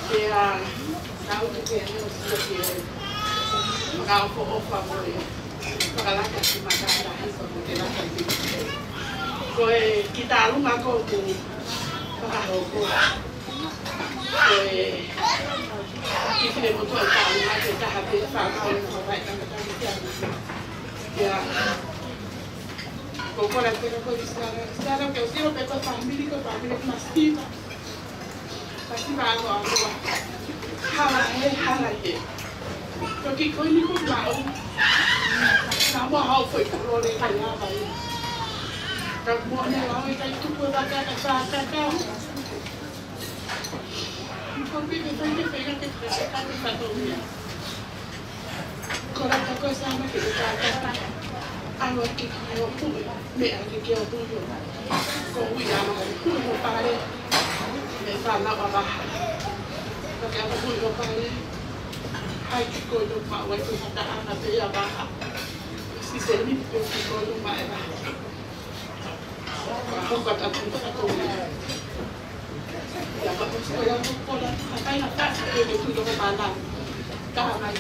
Pea, kau ke ke ne o sio ke, maka ofo ofa mo e, makalaka ki maka tahi ko ke laka ki. Ko e ki talunga ko ku, Fakahoko. Ko e kiʻi finemotuʻa ʻoku taʻu mai ke taha pē fānau e fānau e tangata ki te anu. Ia. Ko e kole atu pē ko e sala, sala ke ʻosi ʻilo pē ko e fāmili, ko e fāmili masiva. Masiva ʻalu ʻalu. Hala hē, hala hē. Toki ko eni ko maʻu. Naʻa mo hao foʻi kolole kai ava ia. Ka mo ne lau e kai tuku e vaka ka fakakaka. Ko pē ke fai ke fai ke fai ke fai ke fai ia. Ko la ka ko sama ke fai ke fai. Awa ke ke o pu. Meʻa ke ke o pu. Ko ui ana ka pu mo pale. Mei fānau ʻa Vaha. Ka ke ʻalu ʻo pale. Hai ki ko no ma wai ko hata ana pē ʻa Vaha. Siseli pē ki ko no ma e Vaha. Hoko atu atu ka ko. Ia ka ko ko ia ko ko la. Ka kai na kasi pē ke tu ko ma na. Ka mai.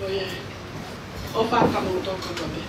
ʻO ia. ʻO fakamoutolu kotoa pē.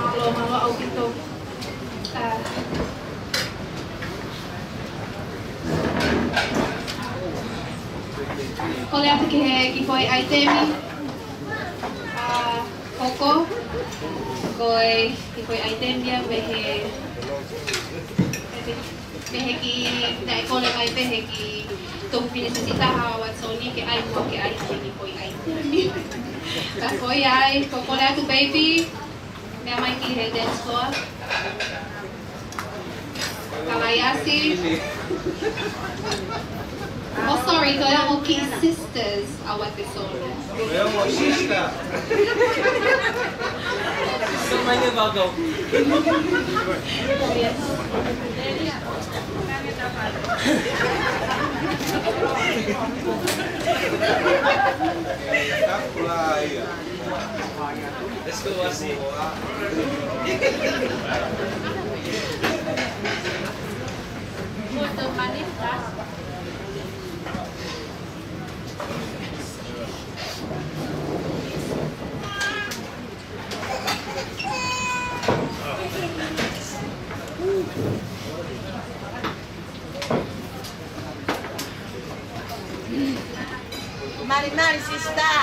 Mālō, mālō ʻaupito. Ah. Kole atu ki he kiʻi foʻi ʻaitemi. Ah, hoko. Ko e kiʻi foʻi ʻaitemi ia mei he, mei he kiʻi, naʻe kole mai pē he kiʻi tofu fine sisitā ʻa Watsoni ke ʻai muʻa ke ʻai ki he kiʻi foʻi ʻaitemi. Ka ko ia ai, ko e kole atu baby. Meʻa mai ki he dance floor. Kalaiasi. Oh, sorry, ko e ongo kiʻi sisters ʻa Watsoni. Ko e ongo sister. Sister mai ne vagau. Yes. Let's go, Wasi. Malimali, sister.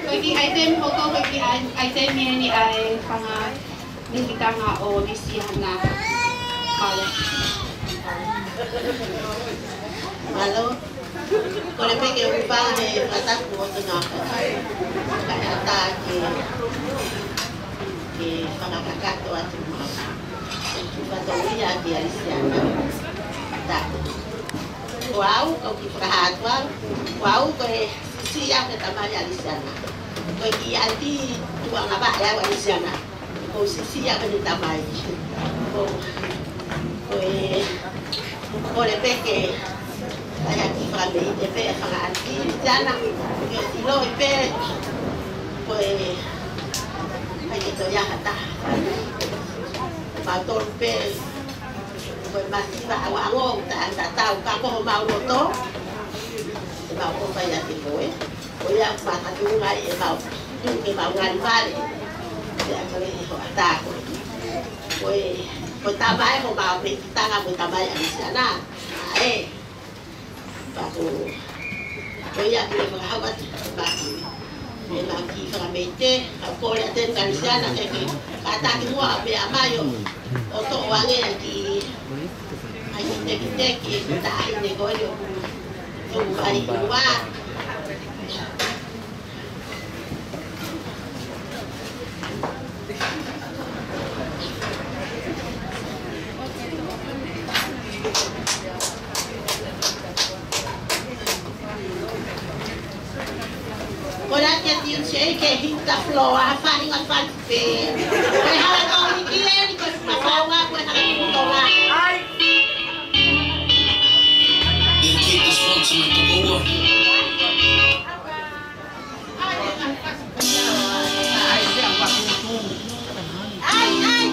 Ko e kiʻi ʻaitemi hoko, ko e kiʻi ʻai-, ʻaitemi eni ʻa e fanga nikitanga ʻo Lisiana. Mālō. Mālō. Kole pē ke u fai ha fakatapu ʻo tona kae ʻatā ke, ke fakakakato atu mo e fatongia kia Lisiana. Tā. Ko au, kau kiʻi fakahā atu au, ko au ko e siʻisiʻi ʻa e tamai ʻa Lisiana. Ko e kiʻi ʻati tuʻa ngavaʻe au ʻa Lisiana. Ko e siʻisiʻi ʻa e tamai. Ko, ko e, kole pē ke, ʻai ha kiʻi fakameite pē, fakaʻati, Lisiana, ke ʻiloʻi pē, ko e, ʻai ke toe ʻi ai ha taha. Mautolu pē, ko e masiva ʻa e ʻaonga ʻoku taʻe tatau ka ko homau loto. ʻE mau ʻofa ʻiate koe. Ko ia ʻoku makatuʻunga ai ʻemau tuʻu ke mau ngali vale. Pea ko e ʻi hoʻatā ko ē. Ko e, ko e tamai homau nikitanga mo e tamai ʻa Lisiana. ʻA ē. Pea ko, ko ia ke fakahau atu, pea ko, ʻemau kiʻi fakameite, ʻa e kole atu kia Lisiana ke ke kātaki muʻa ʻo meʻa mai ʻo, ʻo toʻo ange ʻa e kiʻi, ʻa e kiʻi tekiteki, ʻa e taʻahine ko eni ʻoku tuʻu ai ua. Kole atu kia Tiusi ke hit the floor, ha faʻahinga fun fair. Ko e hala tō ni ki eni, ko e fuka fāua, ko e hala tō la. Dedicate this one to my Jehovah. ʻAi, ʻai.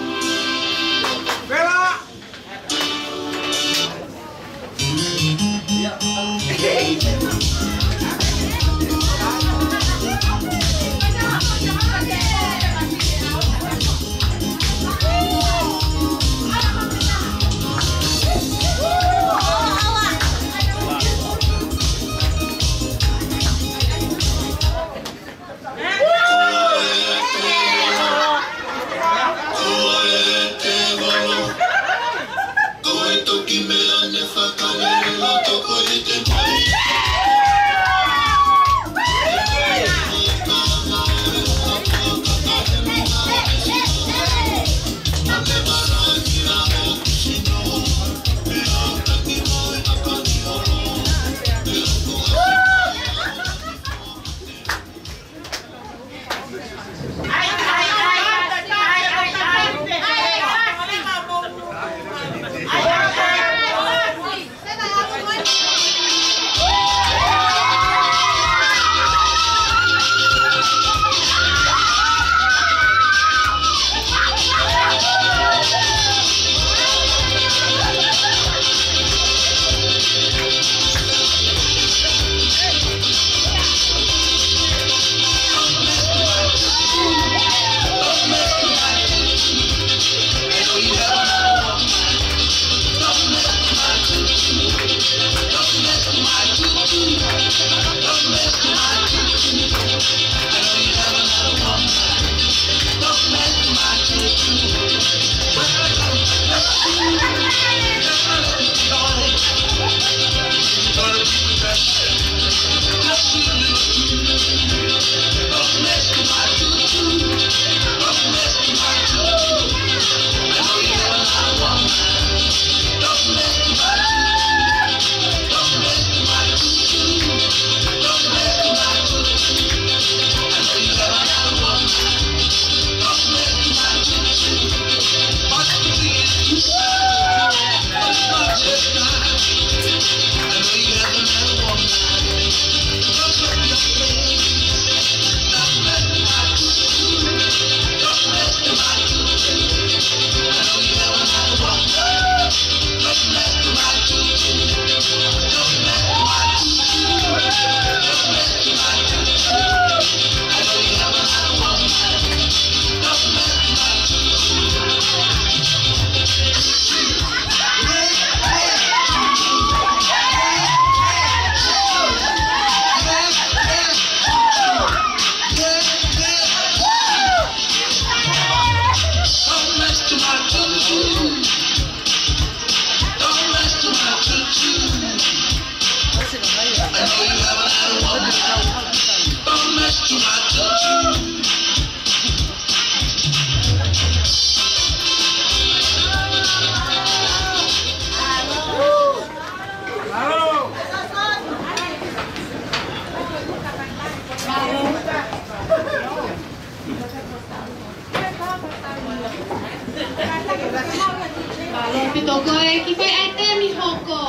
Pito ko e kiʻi foʻi ʻaitemi hoko.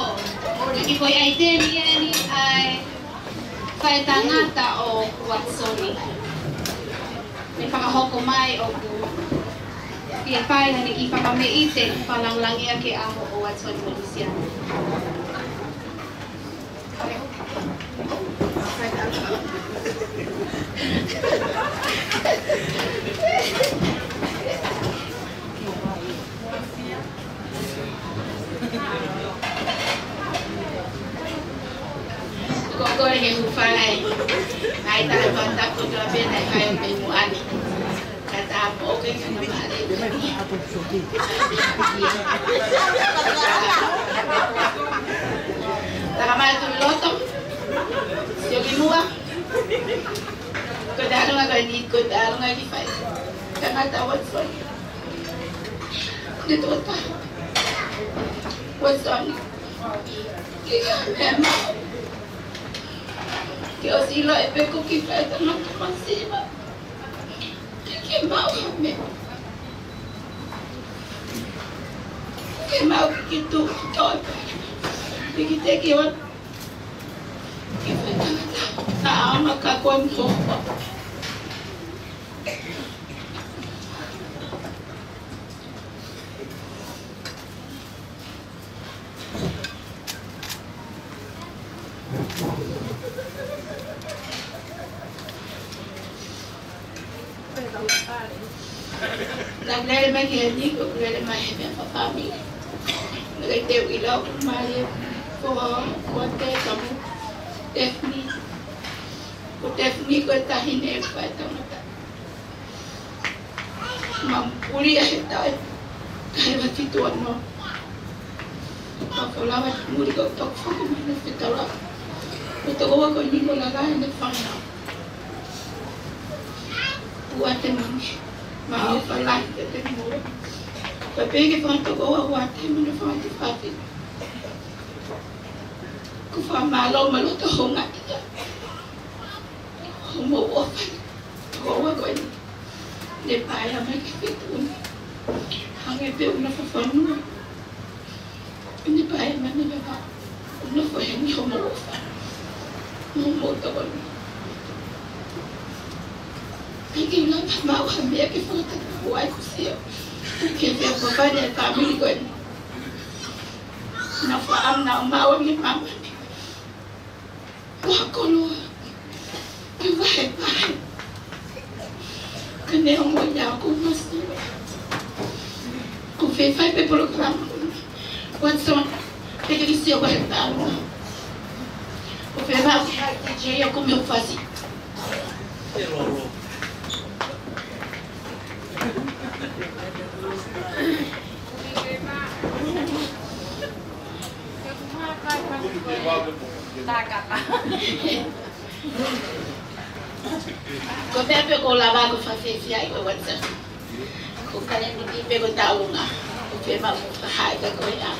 Kiʻi foʻi ʻaitemi eni ʻa e faitangata ʻo Uatisoni. Ne fakahoko mai ʻoku fie fai haʻane kiʻi fakameʻite fakalāngilangiʻi ʻa e ʻaho ʻo Uatisoni Uelisiana. Ko e kole ke u fai. Naʻe ʻi ai e taha e fanga tapu kotoa pē naʻe fai ʻo pehē muʻa ni. Ka ta mo ke ka na male. Takamai tu loto. Sio ki muʻa. Ko e talonga ko eni, ko e talonga ki fai. Tangata Uatisoni. Ko e tangata Uatisoni. Ke ke mea mau. Ke ʻosi ʻilo ʻe pē ko e kiʻi faitangata masiva. Ke ke mau ha meʻa. Ke mau ke ke tuʻu ki toi. Ke ke teki o. Ke faitangata. Naʻa ma ka ko e moho. Naʻa ku lele mai ki heni, ko e lele mai he meʻa fakafāmili. Naʻa ku teu ʻilo, ko Malia, ko Hoa, ko Te Tamu, Tefni. Ko Tefni, ko e taʻahine ʻe fai tangata. Mapuli ʻa e taʻe, taʻe wa fitu ono. Mapula wa muli ko toku foki mai ne fetala. Ko toku wa ko nimo lala ne fana. Ua te mami. Ma o fala te te mo. Ko peke fana toku wa ua te mami fana te fati. Ko fa malo malo to honga ia. Homo ʻofa. Ko ua ko eni. Ne paea mai ki fetuni. Hangē pē ʻuna fafanua. Ne paea mai ne papa. ʻUna fohe ni homo ʻofa. Homo tokoni. Ai ke ʻuna pamau ha meʻa ke fakataka ua ai kusio. Ke fea papa ne fāmili ko eni. Na fa am na ma o ni mama. Ua koloa. Ke vahe vahe. Ka ne ongo ia ko masi. Ko fefai pe polokalama. Watson, pe ke kisi o vahe tau. Ko fefai ke hai te jei o ko me fasi. Ko pea pe ko lava ko fafefi ai ko WhatsApp. Ko kale ni ki pe ko taunga. Ko pe ma ko hai ka ko ia.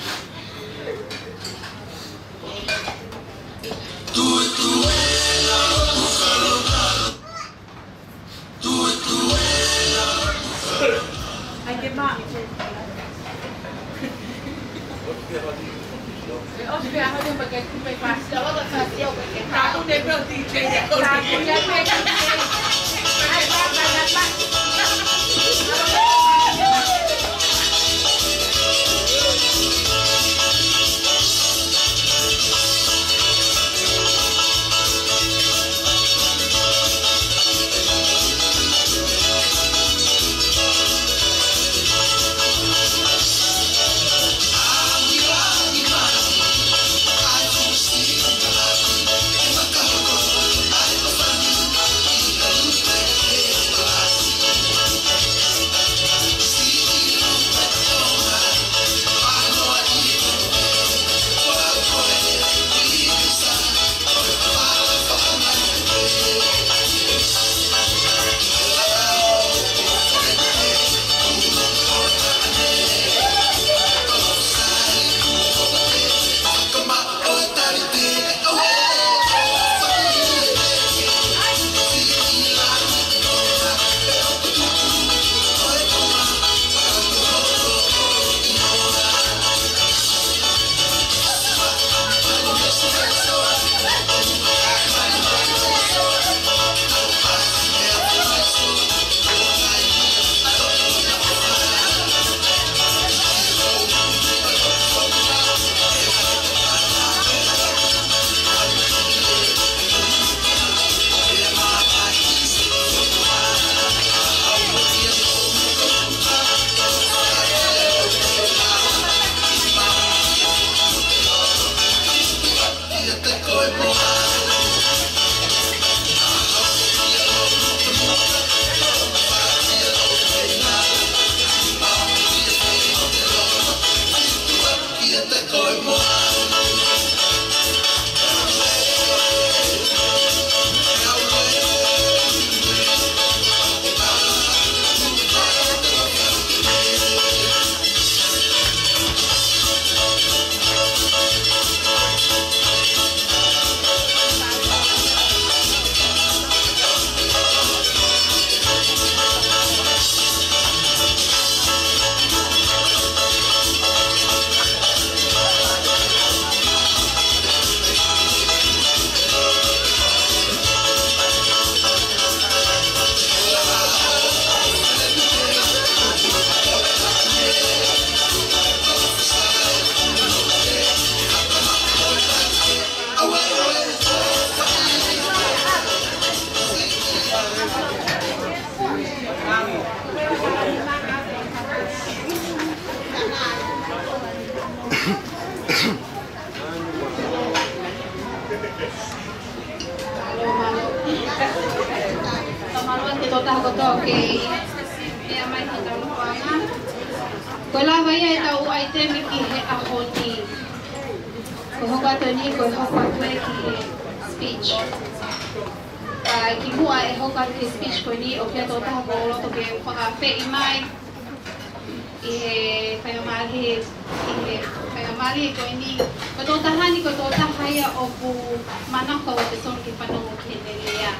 Tokotaha kotoa ʻoku kei meʻa mai he tau nofoʻanga. Ko e lava ia ʻetau ʻaitemi ki he ʻaho ni. Ko e hoko atu eni, ko e hoko atu ia ki he speech. Ka kimuʻa ʻe hoko atu ki he speech ko eni, ʻoku ʻi ai e tokotaha ʻoku ou loto ke fakaafeʻi mai ʻi he faingamālie, ʻi he faingamālie ko eni. Ko e tokotaha ni, ko e tokotaha ia ʻoku manako ʻa Uatesoni ke fanongo ki heʻene lea.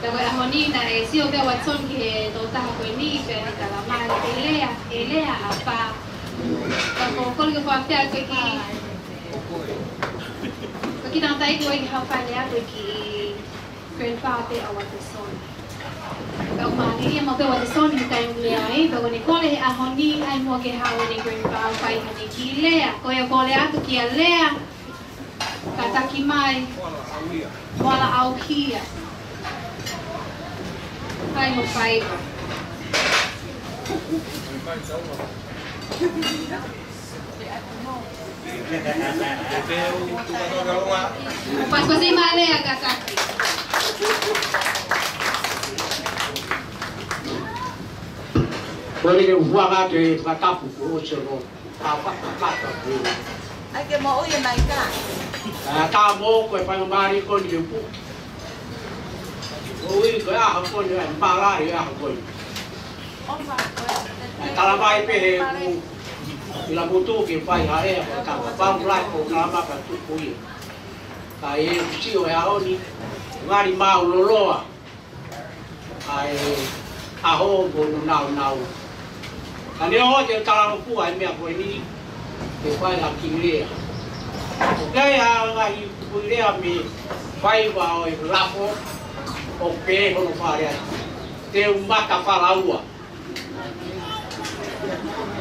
Ka ko e ʻaho ni naʻe sio pē ʻa Uatesoni ki he tokotaha ko eni, pea ne talamai ʻe lea, ʻe lea ʻa Pā. Ka ʻoku ou kole ke fakaafeʻi atu ki, ko e kiʻi tangataʻeiki ʻoku ʻikai ke haʻu ʻo fai lea, ko e kiʻi grandpa pē ʻa Uatesoni. Ka ʻoku mālie maʻu pē ʻa Uatesoni he taimi lea ai, pea ko ʻene kole he ʻaho ni, ʻai muʻa ke haʻu ʻene grandpa ʻo fai haʻane kiʻi lea. Ko ia ʻoku ou kole atu kia Lea, kātaki mai. Moala ʻAuhia. Fai hoʻo faiva. Pasipasi mai Lea, kātaki. Kole ke u hūfanga atu he fakatapu kuo ʻosi ʻo loto. ʻA, fa-, fa-, fa-, fa-, ʻAi ke moʻui e maika. ʻA, tā mo ko e faingamālie ko eni ke u puke. Moʻui ko e ʻaho ko eni, ʻa e mālō e ʻaho ko eni. ʻA, talamai pē he ku ila mutu ke fai hale, ko e tama pau lai ko kalama ka tuku ia. Ka ʻi he sio he ʻaho ni, ngali mau loloa ʻa e ʻaho mo e nāunau. Ka neongo te u talangofua he meʻa ko eni, ke fai ha kiʻi lea. ʻOku ʻi ai ha ngaahi kupuʻi lea mei he faiva ʻo e lafo, ʻoku pehē hono fakalea, te u matafalaua.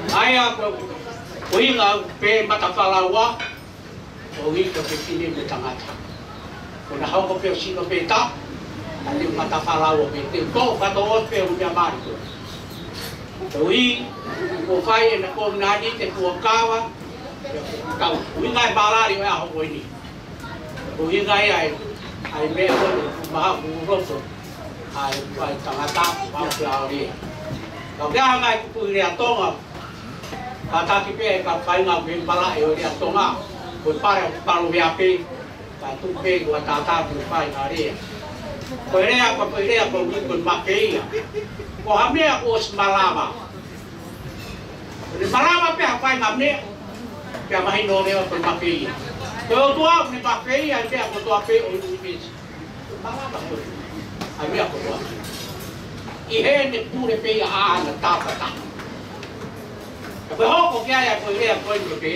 ʻA ia ko e ʻuhinga pē matafalaua, ʻoku ʻi ai e fefine mo e tangata. Ko ʻena hoko pē ʻo sino pē ta, ʻa e matafalaua pē, te u toʻo kātoa pē ʻo meʻa mali ko. Koeʻuhi, kuo fai ʻena ko nani te kuo kava, kau, ʻuhinga e mālali ʻo e ʻaho ko eni. Ko e ʻuhinga ia ʻa e, ʻa e meʻa ko eni, maha kuo loto, ʻa e, ʻa e tangata, maha pē ʻa o lea. Ka ʻoku ʻi ai ha ngaahi kupuʻi lea Tonga, kātaki pē ka fai ngā me pala e ʻo lea Tonga, ko e pale ʻo palo vea pē, ka tuku pē ko e tātā ke fai ngā lea. Ko e lea, ko e lea, ko e, ko e makeia. Ko ha meʻa kuo ʻosi malava. Ko e malava pē ha fai ngā meʻa, pea mahino leva ko e makeia. Ko e ʻOtua ʻoku ne makeia, ʻa e meʻa kotoa pē ʻo e ʻunivēsi. Malava ko e, ʻa e meʻa kotoa. ʻI heʻene pule pē ia ʻa ʻana tāpata. Ka ko e hoko ki ai ʻa e ko e lea ko eni pē,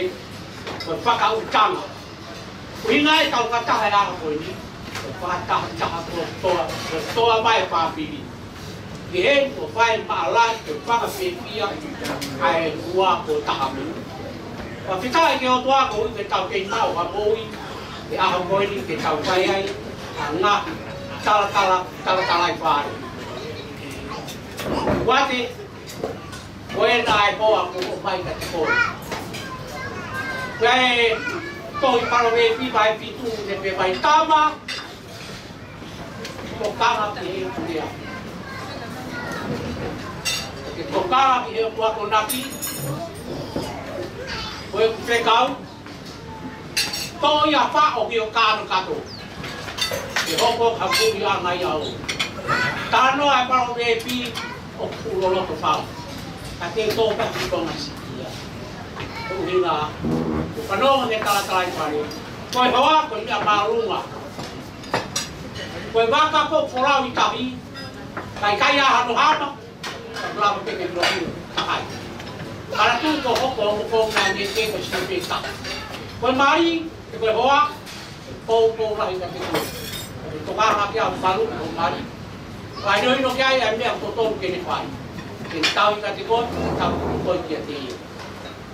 ko e fakautanga. ʻUhinga e tau fakataha he ʻaho ko eni, ko e fakataha, taha ko e toa, ko e toa mai e fāmili. ʻI heʻene ko e fai maʻalahi, ko e fakafiefia, ʻa e ua ko e taha mo. Fakafetaʻi ki he ʻOtua koeʻuhi ke tau kei maʻu ha moʻui, he ʻaho ko eni ke tau fai ai, ʻa e ngaahi talatala, talatalaifale. Uate, ko ena ʻa e hoa kuo ʻomai kiate koe. Ko e tohi Palōveepi vahe fitu ne pehē mai tama, tokanga ki he ʻoku lea. Ke tokanga ki he ʻoku akonaki. Ko e fekau, toʻo ia faʻo ki ho kānokato. Ke hoko ha kupuʻi ʻanga ia ʻo. Talanoa e Palōveepi ʻoku loloto fau. Ka te tō pē ki Tonga Siti ia. Ko e ʻuhinga, ko e fanongo he talatalaifale. Ko e hoa, ko e meʻa māʻolunga. Ko e vaka ko e folau ʻi tahi. Ka ʻikai ha hanohano. Ka lava pē ke lotu. Ka ʻai. Manatu ko hoko, ko e ngaahi meʻa ko e sino pē ta. Ko e mali, ko e hoa, ko e, ko e lahi kiate koe. Ko e tokanga ki ai ʻa e malu, ko e mali. Ka ʻiloʻilo ki ai ʻa e meʻa totonu ke ne fai. Ke tau kiate koe, ke tau koe kiate ia.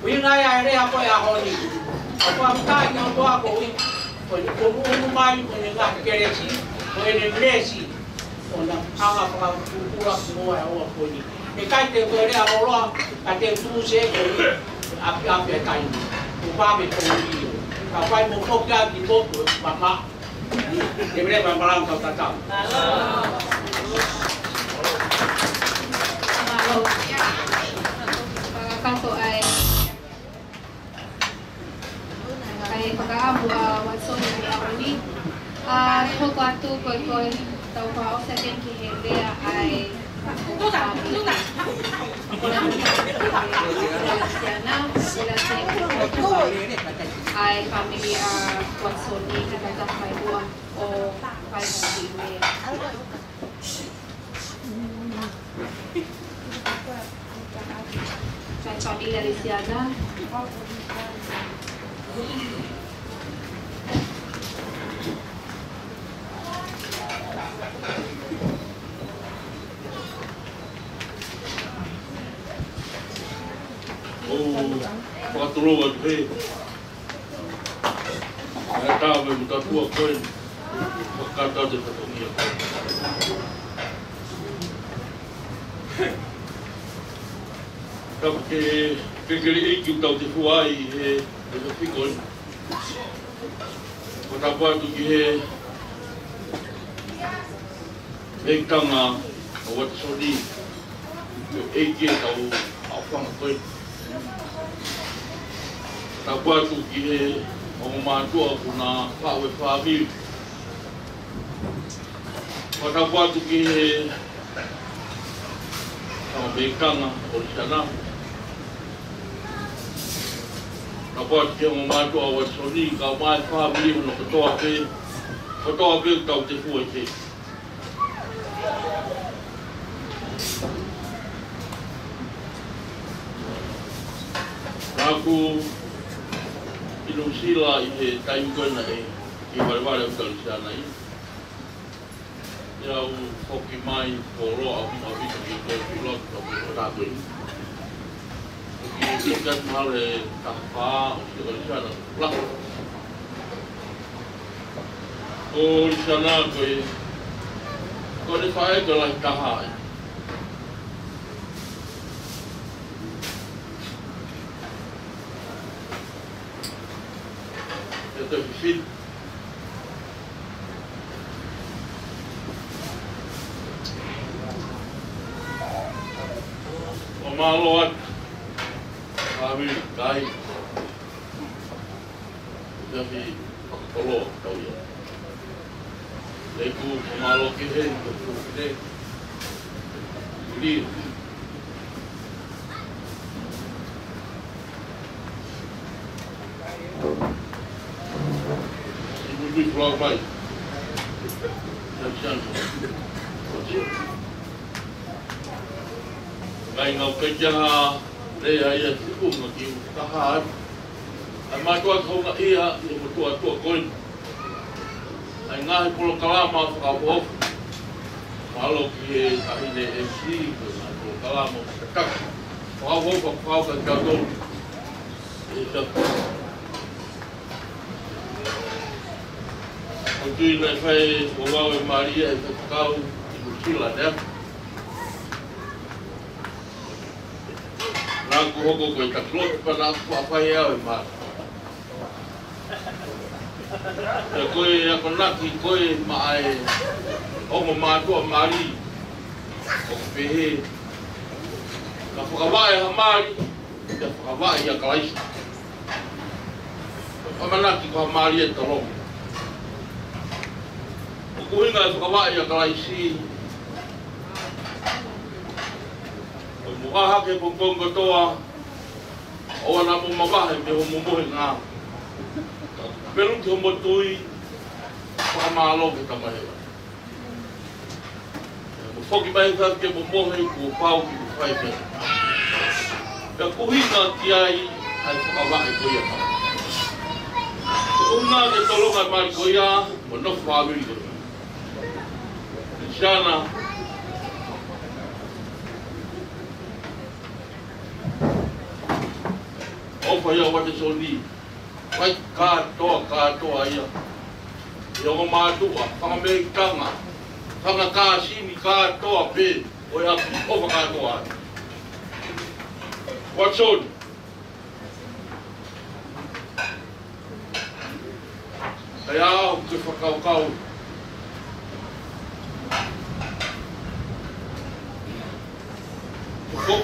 ʻUhinga ia e lea ko e ʻaho ni. ʻOku ou fakafetaʻi ki he ʻOtua koeʻuhi, ko e ʻunuʻunu mai, ko e ngaahi kelesi, ko e meesi. ʻO na anga fakakūkula ki muʻa he ʻaho ko eni. ʻIkai te u toe lea loloa, ka te u tuʻu se ko e ʻapiʻapi e taimi. Ko e pā me ko e io. Ka fai mo foki ʻa ki motu e mama. Te mele pa malang kau tatau. Tau fakaʻosi ange ki he lea ʻa e fāmili. Ko e lea ʻa e Kalisiana, ko e lea ʻa e fāmili ʻa Uatisoni, ka tau fai ua ʻo fai ha kiʻi lea. Fai fāmili ʻa Kalisiana. ʻOku ou fakatulou atu pē ʻa e tau mei mutatua ko eni, fakatau te fatongia ko eni. Tapu ke, ke keli ʻEiki ʻoku tau tefua ai he, he fiko ni. Ko e tapu atu ki he Mekitanga ʻo Uatisoni, ko e ʻEiki ʻetau ʻaofanga ko ē. Tapu atu ki he ongo mātuʻa kuo na faʻu e fāmili. Ko e tapu atu ki he ongo Mekitanga ʻo Kalisiana. Tapu atu ki he ongo mātuʻa ʻo Uatisoni, kae ʻumaʻā e fāmili hono kotoa pē, kotoa pē ʻoku tau tefua ai. Naʻá ku ʻi Nuʻusila ʻi he taimi ko ē naʻe ʻi valevale ʻa Kalisiana ai. Pea u foki mai, koloa ʻaupito ʻaupito ki he kolo Piloto, ko e kota ko ē. Ki he kiʻi mahalo ʻe taha fā, ʻo sio Kalisiana, la. Ko Kalisiana ko e, ko ʻene faʻē ko e lahi taha ai. Pea toe fifili. ʻO mālō atu. Fāmili, kai. Ia ki fakakoloa, kau ia. ʻOku ou mālō ki he, ko e fuʻu fine. Uli. ʻI mui mui pulau mai. Nau sian. Ngai ngau kai kia ha lea ia tipu ma ki u taha atu. ʻA e mātuʻa kaunga ia, ʻi he motuʻa tua ko eni. ʻA e ngaahi polokalama fakaʻofoʻofa. Mālō ki he taʻahine M C, ko e ngaahi polokalama fakaʻofoʻofa. Fakaʻofoʻofa, fakaʻofoʻofa kia kitautolu. ʻE ta. ʻOku ou tui naʻe fai ʻo vau e Malia ʻe fakakau ʻi Nuʻusila, nea. Naʻá ku hoko ko e taki lotu pea naʻá ku faʻa fai ʻe au e mali. Pea ko e akonaki ko ē maʻa e ongo mātuʻa mali, ʻoku pehē, ka fakavaʻe ha mali, pea fakavaʻe ʻia Kalaisi. ʻAmanaki ko ha mali ʻe tolonga. ʻOku ʻuhinga e fakavaʻe ʻia Kalaisi, ʻo mo hahake pongipongi kotoa, ʻoua naʻa mo mavahe mei hoʻomo mohenga. Ka pelu ki hoʻomo tui, fakamālō ki he Tamai. Mo foki mai ka ke mo mohe kuo pau ke mo fai pē. Pea ko e ʻuhinga ki ai ʻa e fakavaʻe ko ia. Ko e ʻuhinga ke tolonga e mali ko ia, mo nofo fāmili ko ia. Siana. ʻOfa ia Uatesoni. Fai kātoa, kātoa ia. ʻI he ongo mātuʻa, fanga Mekitanga, fanga kāsini kātoa pē, ʻo e ʻapi, ʻofa kātoa ai. Watson. Kae ʻaho ke fakakaukau. Ko.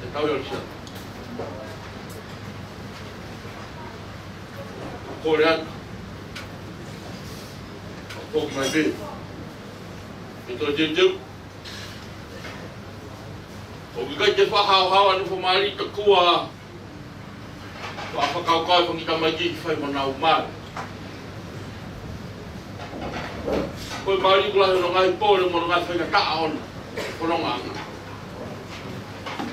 E tau ia o Lisa. Kole atu. Foki mai pē. Ke toe teuteu. ʻOku ʻikai ke faʻa haohaoa ʻa e nofo mali, tokua ʻa e fakakaukau ʻa e fanga kiʻi tamaiki ke fai mo ʻenau mali. Ko e mali ʻoku lahi hono ngaahi pole mo hono ngaahi faingataʻa ʻoʻona. Ko hono ngaahi.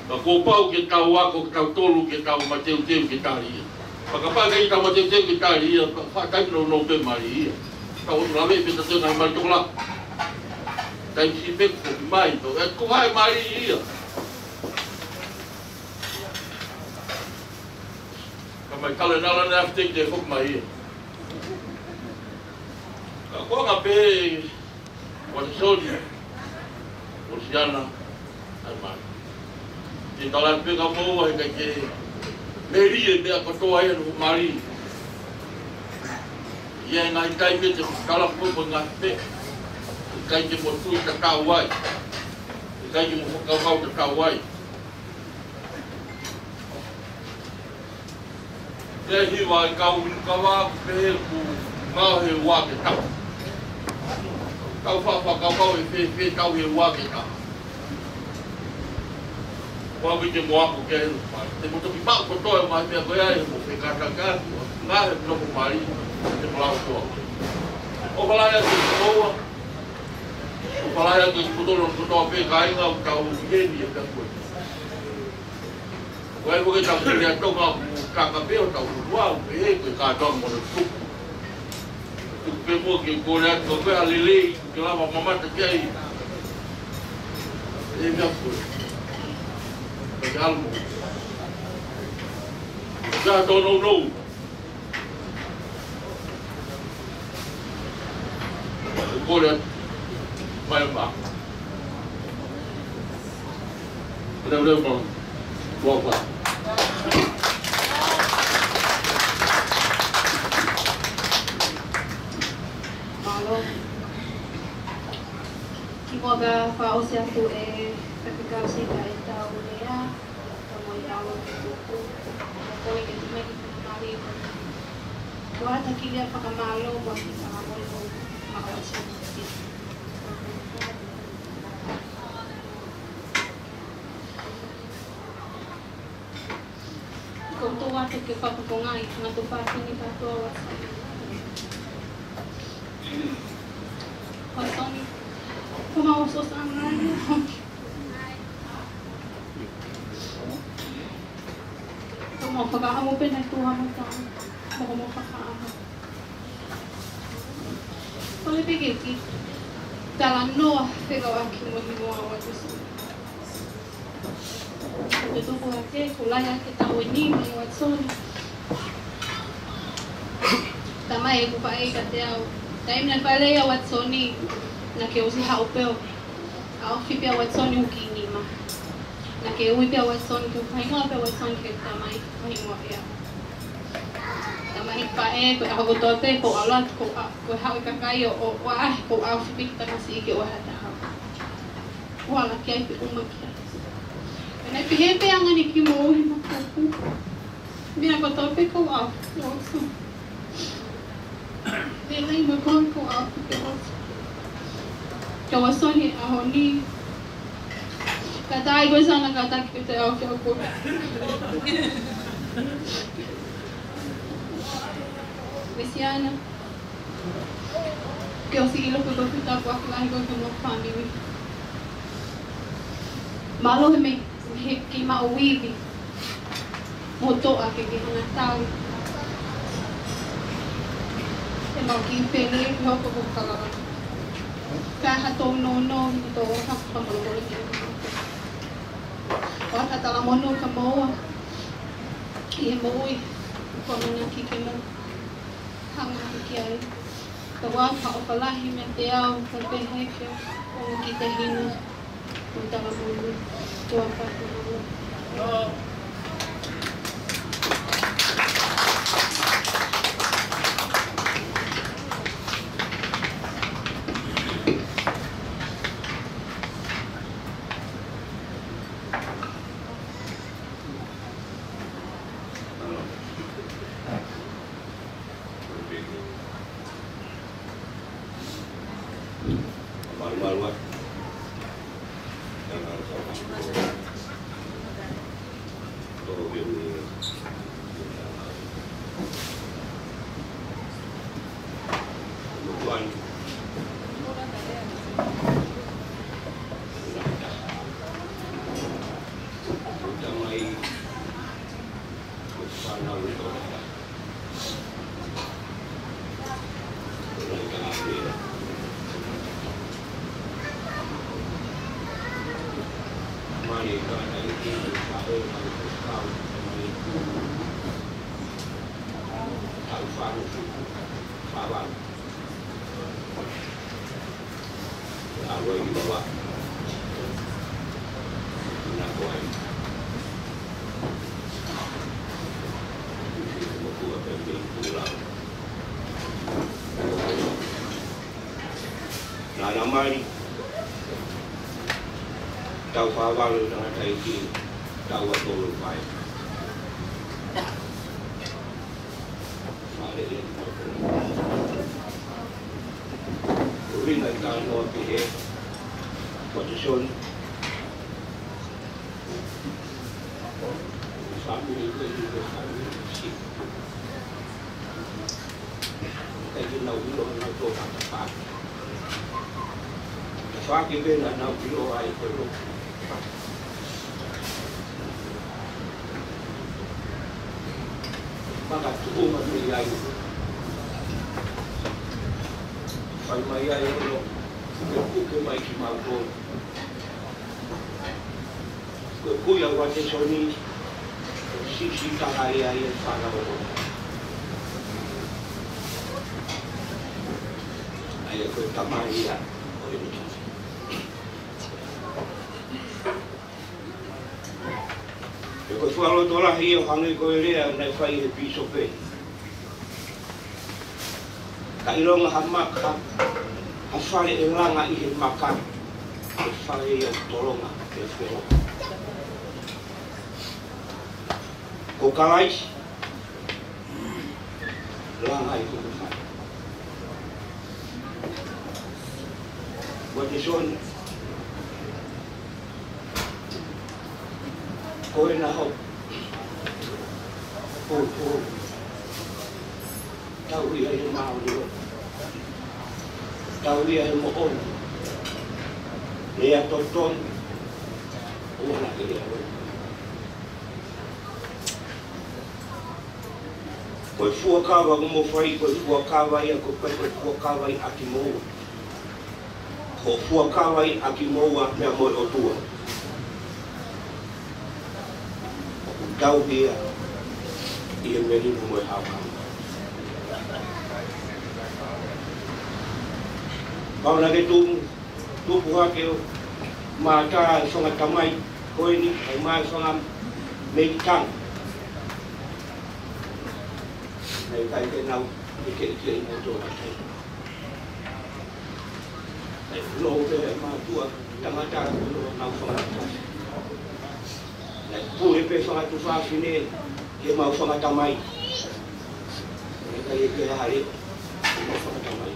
Ka kuo pau ke tau ako, ke tau tolu, ke tau mateuteu ke tali ia. Pea kapau ʻe ʻikai ke tau mateuteu ke tali ia, pea faʻa taimi nounou pē mali ia. Tau ʻosi lave pē ʻetau ngaahi mali tokolahi. Taimi siʻi pē kuo foki mai, tau ʻe ko hai mali ia. Ka mai kalo e nala na after te foki mai ia. Ka ko e ngaahi pē Watisoni, Lusiana, ʻa e mali. Ke tala pē ka mou ʻai ke ke melie meʻa kotoa ia ʻo mali. ʻI he ngaahi taimi te tala ko ko ngaahi pē. ʻIkai ke mo tui tatau ai. ʻIkai ke mo fakakaukau tatau ai. Ke hiva e kau kava pē ʻoku ngāue he ua ke taha. Tau fakakaukau ʻe fēfē tau he ua ke taha. Ua ke te mo ako ke he ua. Te mo toki maʻu kotoa e ngaahi meʻa ko ia ʻe mo fekataka. Ngāue he nofo mali. Te mo lau koa. ʻOfa lahi atu ki he ʻOtua. ʻOfa lahi atu ki he kimoutolu kotoa pē kāinga ʻoku tau ʻi heni he pea ko e. Ko e foki ʻetau kele ʻa Tonga ʻoku kaka pē ʻo tau ʻuluaki, ʻoku pehē ko e kātoa mo e tuku. Tuku pē mo ke kole atu ko e ʻa lelei, ke lava mamata ki ai. ʻE mea ko e. Ko e alo. Kātoa nounou. Kole atu. Mai mā. Leo leo mau. Leo pa. Mālō. Kimuʻa pea fakaʻosi atu e faifekau Sika ʻetau lea. Ka mo ia ʻo tuku. Ko e ke tui mai ki he mali ko. Ko e ʻata ki he fakamālō mo e kiʻi fakamolemole maʻa Sika. Ko e tō atu ke fakakonga i ngā tō fātini kātoa ʻa Sika. Ko Sika. Ko mau sosa ngai. Ko mau fakaʻamu pē nai tuha mo tau. Mo ko mau fakaʻamu. Kole pē ke u kiʻi talanoa fekauʻaki mo e hingoa ʻo Watisoni. Ko e tupu hake, ko e lahi hake taʻu ʻe nima ʻa Watisoni. Talamai ʻe heʻeku faʻē kiate au, taimi naʻe fai ai ʻa Watisoni, naʻa ke ʻosi haʻu pē ʻo ʻaofi pē ʻa Watisoni ʻo kiʻi nima. Naʻa ke ui pē ʻa Watisoni, ke u faʻa hingoa pē ʻa Watisoni ki he tamai, faʻa hingoa pē au. Talamai ʻe he faʻē, ko e ʻaho kotoa pē, ko e ʻalu atu, ko e ʻa-, ko e haʻu e kakai ʻo, ʻo, ʻo ʻaʻahi, ko e ʻaofi pē kiʻi tamasiʻi ke ʻoua ʻe hata hau. ʻOua ʻe ala ki ai pe ʻuma ki ai. Naʻe pehē pē ʻa e anga ni kiʻi moʻui mo e tupu. Meʻa kotoa pē ko au, ʻosi. Lelei mo koe ko au, ke ʻosi. Ka Watisoni ʻaho ni. Ka taʻe ko e sana ka taki ke te au ke au ko. Lusiana. Ke ʻosi ʻilo ko e kofi tāpuaki lahi ko e kimoutolu fāmili. Mālō he meʻa, he kiʻi maʻu ivi. Mo toʻa ke ke hanga tali. He mau kiʻi pele, ke hoko ko e kalala. Ka ha tau nounou, he tau ʻofa, fakamolemole ke. ʻOua ʻe talamonū ka moua. ʻI he moʻui, ko e ʻamanaki ke mau hanga hake ki ai. Ka ʻoku ou ʻofa lahi meiate au, ka pehē ke u kiʻi tehina, ʻo talamonū, ʻoua ʻe talamonū. Naʻa na mali, taʻu fāvalu ʻo e tangataʻeiki, taʻu ua tolu fai. Mālō e. Ko e ʻuhinga ia ʻoku ou talanoa ki ai, Patisoni. Fāmili ko eni ko e fāmili siʻi. ʻIkai ke nau ʻilo ʻa e tō fakapā. Tafaʻaki pē naʻa nau ʻilo ai ko e lotu. Makatuʻunga mei ai. Fai mai ai ʻo lotu. Ke puke mai kimautolu. Ko e kui ʻa Patisoni, ko e siʻisiʻi taha ia ʻi he fānau. ʻA ia ko e tamai ia ʻo e. He ko e fakalotolahi ia ʻo hangē ko e lea naʻe fai ʻe he pīsope. Ka ʻilonga ha maka, ha fale ʻe langa ʻi he maka, ko e fale ia ʻoku tolonga ʻe he felo. Ko Kalaisi, langa ʻi hono fale. Patisoni, ko ena hoʻo poupou. Tauhi ʻa e māʻoniʻoni. Tauhi ʻa e moʻoni. Lea totonu. ʻOua naʻa ke lea ʻo. Ko e fuakava ʻoku mo fai, ko e fuakava ia ko e, ko e fuakava ia ʻaki moua. Ko e fuakava ia ʻaki moua pea mo e ʻOtua. ʻOku tauhi ia ʻi he melino mo e haokanga. Pau naʻa ke tumu, tupu hake ʻo mātā e fanga tamai ko eni, ʻai mai e fanga meʻitanga. Naʻe ʻikai ke nau ʻeke ʻi he ʻi moto a kai. Naʻe ʻilo pē ʻe he mātuʻa tangata ko ʻenau fanga tufa. Naʻe pule pē fanga tufa fefine ke mau fanga tamai. Naʻe ʻikai ke hale ke mau fanga tamai.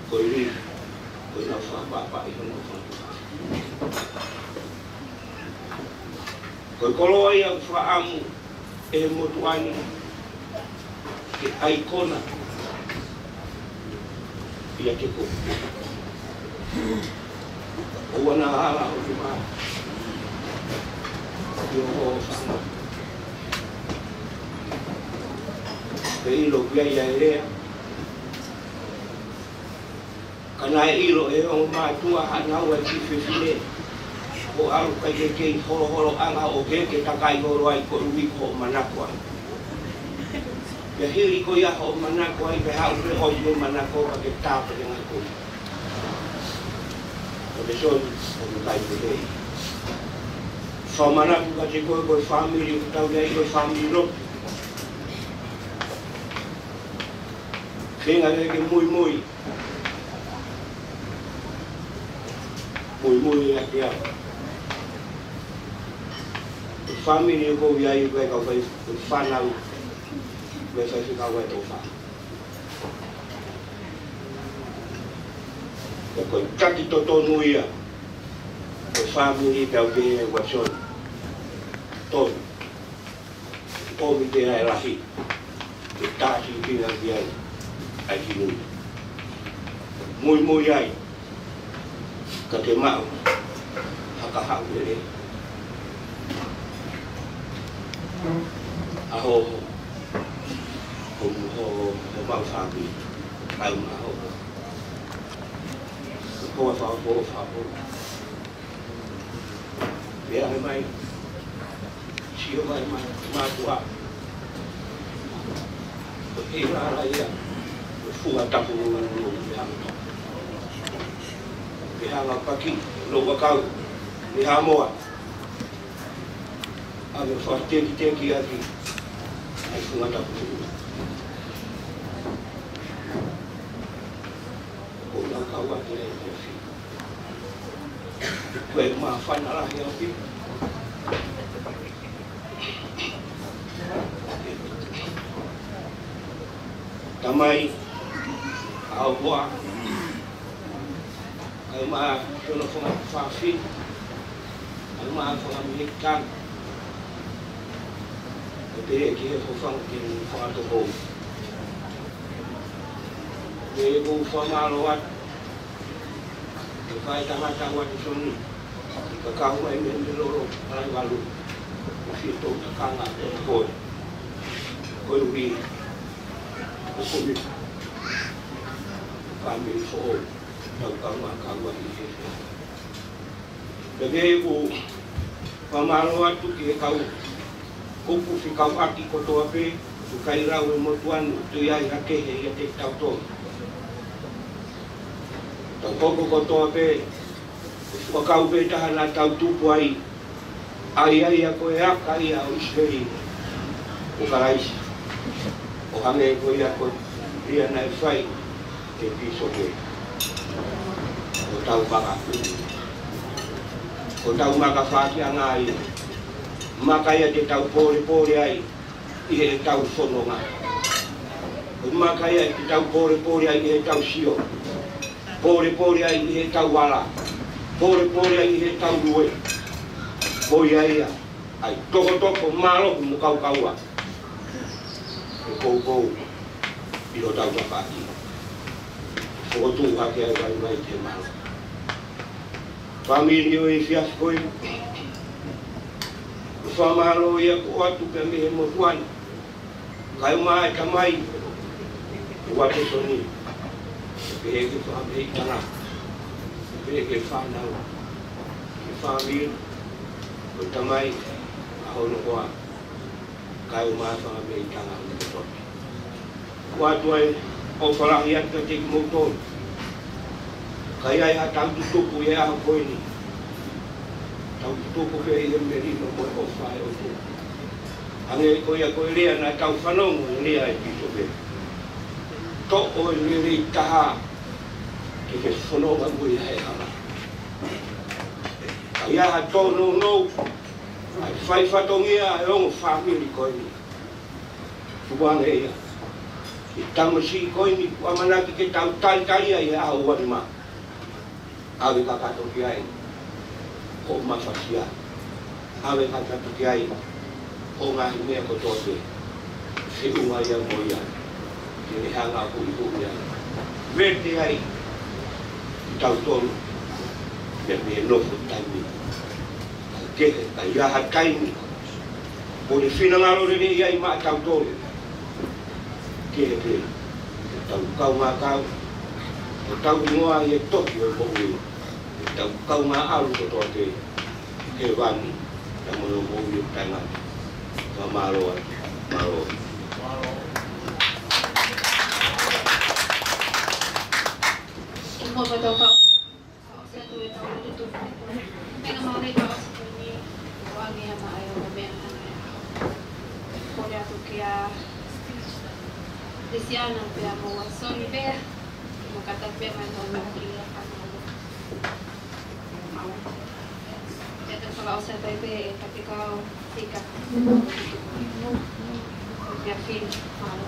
Ko e lī, ko ʻenau fanga pāpā ʻi honau fanga tufa. Ko e koloa ia ʻoku fakaʻamu ʻe he motuʻa ni ke ʻaikona ia ke ko. ʻOua naʻa ala ʻo lima ʻi hoʻo fanga. Pe ʻilo pē ia ʻe lea. Ka naʻe ʻilo ʻe he ongo mātuʻa haʻanau ʻa e kiʻi fefine, ko e ʻalu kai ke kei holoholoʻanga ʻo ke ke takai holo ai koeʻuhi ko hoʻo manako ai. Pea hili ko ia hoʻo manako ai, pea haʻu pē ʻo ʻi he manako ka ke tāpele ngai koe. Ko e soni, ʻoku ʻikai ke hei. Fakamanatu kiate koe ko e fāmili ʻoku tau ʻi ai ko e fāmili lotu. Feinga ke muimui. Muimui ʻiate au. Fāmili ʻoku ou ʻi ai, ʻoku ʻikai ke u fai, ko e fānau, ʻoku ʻikai ke u fai fika ua e tofa. Ko e taki totonu ia ʻo e fāmili pea u pehē, Uatesoni, tonu. Ko e meʻa ia ʻe lahi ke tāsīpinga ki ai ʻa e kiʻi nui. Muimui ai ka ke maʻu ha kahaʻu lelei. ʻA hoʻo, hoʻo, hoʻo, hoʻo maʻu fāmili, ʻa e maʻu hoʻo. Ko e fā, ko e fā, ko e. Pea ʻomai, sio mai, mai, mai kuo. Ko e ʻi lalo ia, ko e funga tapu lulu, lulu, lulu, lulu. Pea hanga paki, lo wakau, ni hamoa. ʻA e fakatekiteki ʻaki ʻa e funga tapu lulu. Ko e laukau atu e fiu. Ko e māfana lahi ʻaupito. Tamai, ʻa e hoa, ʻa e maʻa, ʻa e fanga fafine, ʻa e maʻa fanga mihekani, ʻo pehē ki he houʻeiki, ki he fanga toko. Pea ʻoku ou fakamālō atu, ʻe fai tangata Uatesoni, ʻi he kakau mai mei he lolo, ʻa e valu, ʻo fie tau takanga, ʻe koe. Koeʻuhi ko koe, fāmili foʻou, tau kaungā kaungā ʻi he. Pea ʻoku ou fakamālō atu ki he kau kupu fekauʻaki kotoa pē, ʻoku ʻikai lau e motuʻa ni, ʻoku ʻi ai ha kehe ʻiate kitautolu. Tau hoko kotoa pē, ʻo fakau pē taha naʻa tau tupu ai, ʻa ia ia ko e aka ia ʻo ʻIsileli, ko Kalaisi. ʻO hangē ko ia ko ia naʻe fai ʻe he pīsope. Ko hotau maka, ko hotau maka fakaʻakiʻanga ia. Maka ia te tau pōlepole ai ʻi heʻetau fononga. Ko e maka ia te tau pōlepole ai ʻi heʻetau sio. Pōlepole ai ʻi heʻetau ala. Pōlepole ai ʻi heʻetau lue. Ko ia ia ʻa e tokotoko, mālohi mo kaukaua. ʻE poupou ʻi hotau tafaʻaki. Fokotuʻu hake ai vai mai ke mālohi. Fāmili ʻo e efiafi ko eni, ʻoku fakamālō ia ʻoku ʻoatu pē mei he motuʻa ni. Kae ʻumaʻā e tamai, Uatesoni, pehē ki he fāmili tangata, pehē ki he fānau, ki he fāmili, ko e tamai, ʻa hono hoa, kae ʻumaʻā e fāmili tangata kotoa. ʻOatu ai ʻa e ʻofa lahi atu kiate kimoutolu. Ka ʻi ai ha tau tutuku ʻi he ʻaho ko eni, tau tutuku pē ʻi he melino mo e ʻofa ʻa e ʻOtua. Hangē ko ia ko e lea naʻa tau fanongo, e lea ʻa e pīsope. Toʻo e lelei taha ke ke fononga mo ia he ʻaho ni. Ka ʻi ai ha tōnounou, ʻa e fai fatongia ʻa e ongo fāmili ko eni. Tukuange ia ʻi he tamasiʻi ko eni ʻoku ʻamanaki ke tau talitali ai he ʻaho ua nima. ʻAve kakato ki ai hoʻo mafasia. ʻAve kakato ki ai hoʻo ngaahi meʻa kotoa pē. Feʻunga ia mo ia ke ne hanga ʻo huʻihuʻi ai. Vete ai kitautolu mei he nofo taimi. Ka kehe, ka ʻi ai ha taimi ʻoku ne finangalo lelei ai maʻatautolu, kehe pē, tau kaungā kau, tau hingoa ʻi he tohi ʻo e moʻui, tau kaungā ʻalu kotoa pē ki hēvani, tau moʻui ʻo taʻengata. Fakamālō atu, mālō. Kimuʻa ʻoku tau fakaʻosi atu ʻetau lotu tupu. Meʻa mālie ʻoku tau ʻosi atu ni, ʻoange ʻa e maʻa ʻo e meʻa ʻana. Kole atu kia Lisiana pea mo Uatesoni pea, mo kata pea mai mo Naki ia ka mau. Pea tau fakaʻosi atu ai pē ʻe Faifekau Sika. Pea fili, mālō.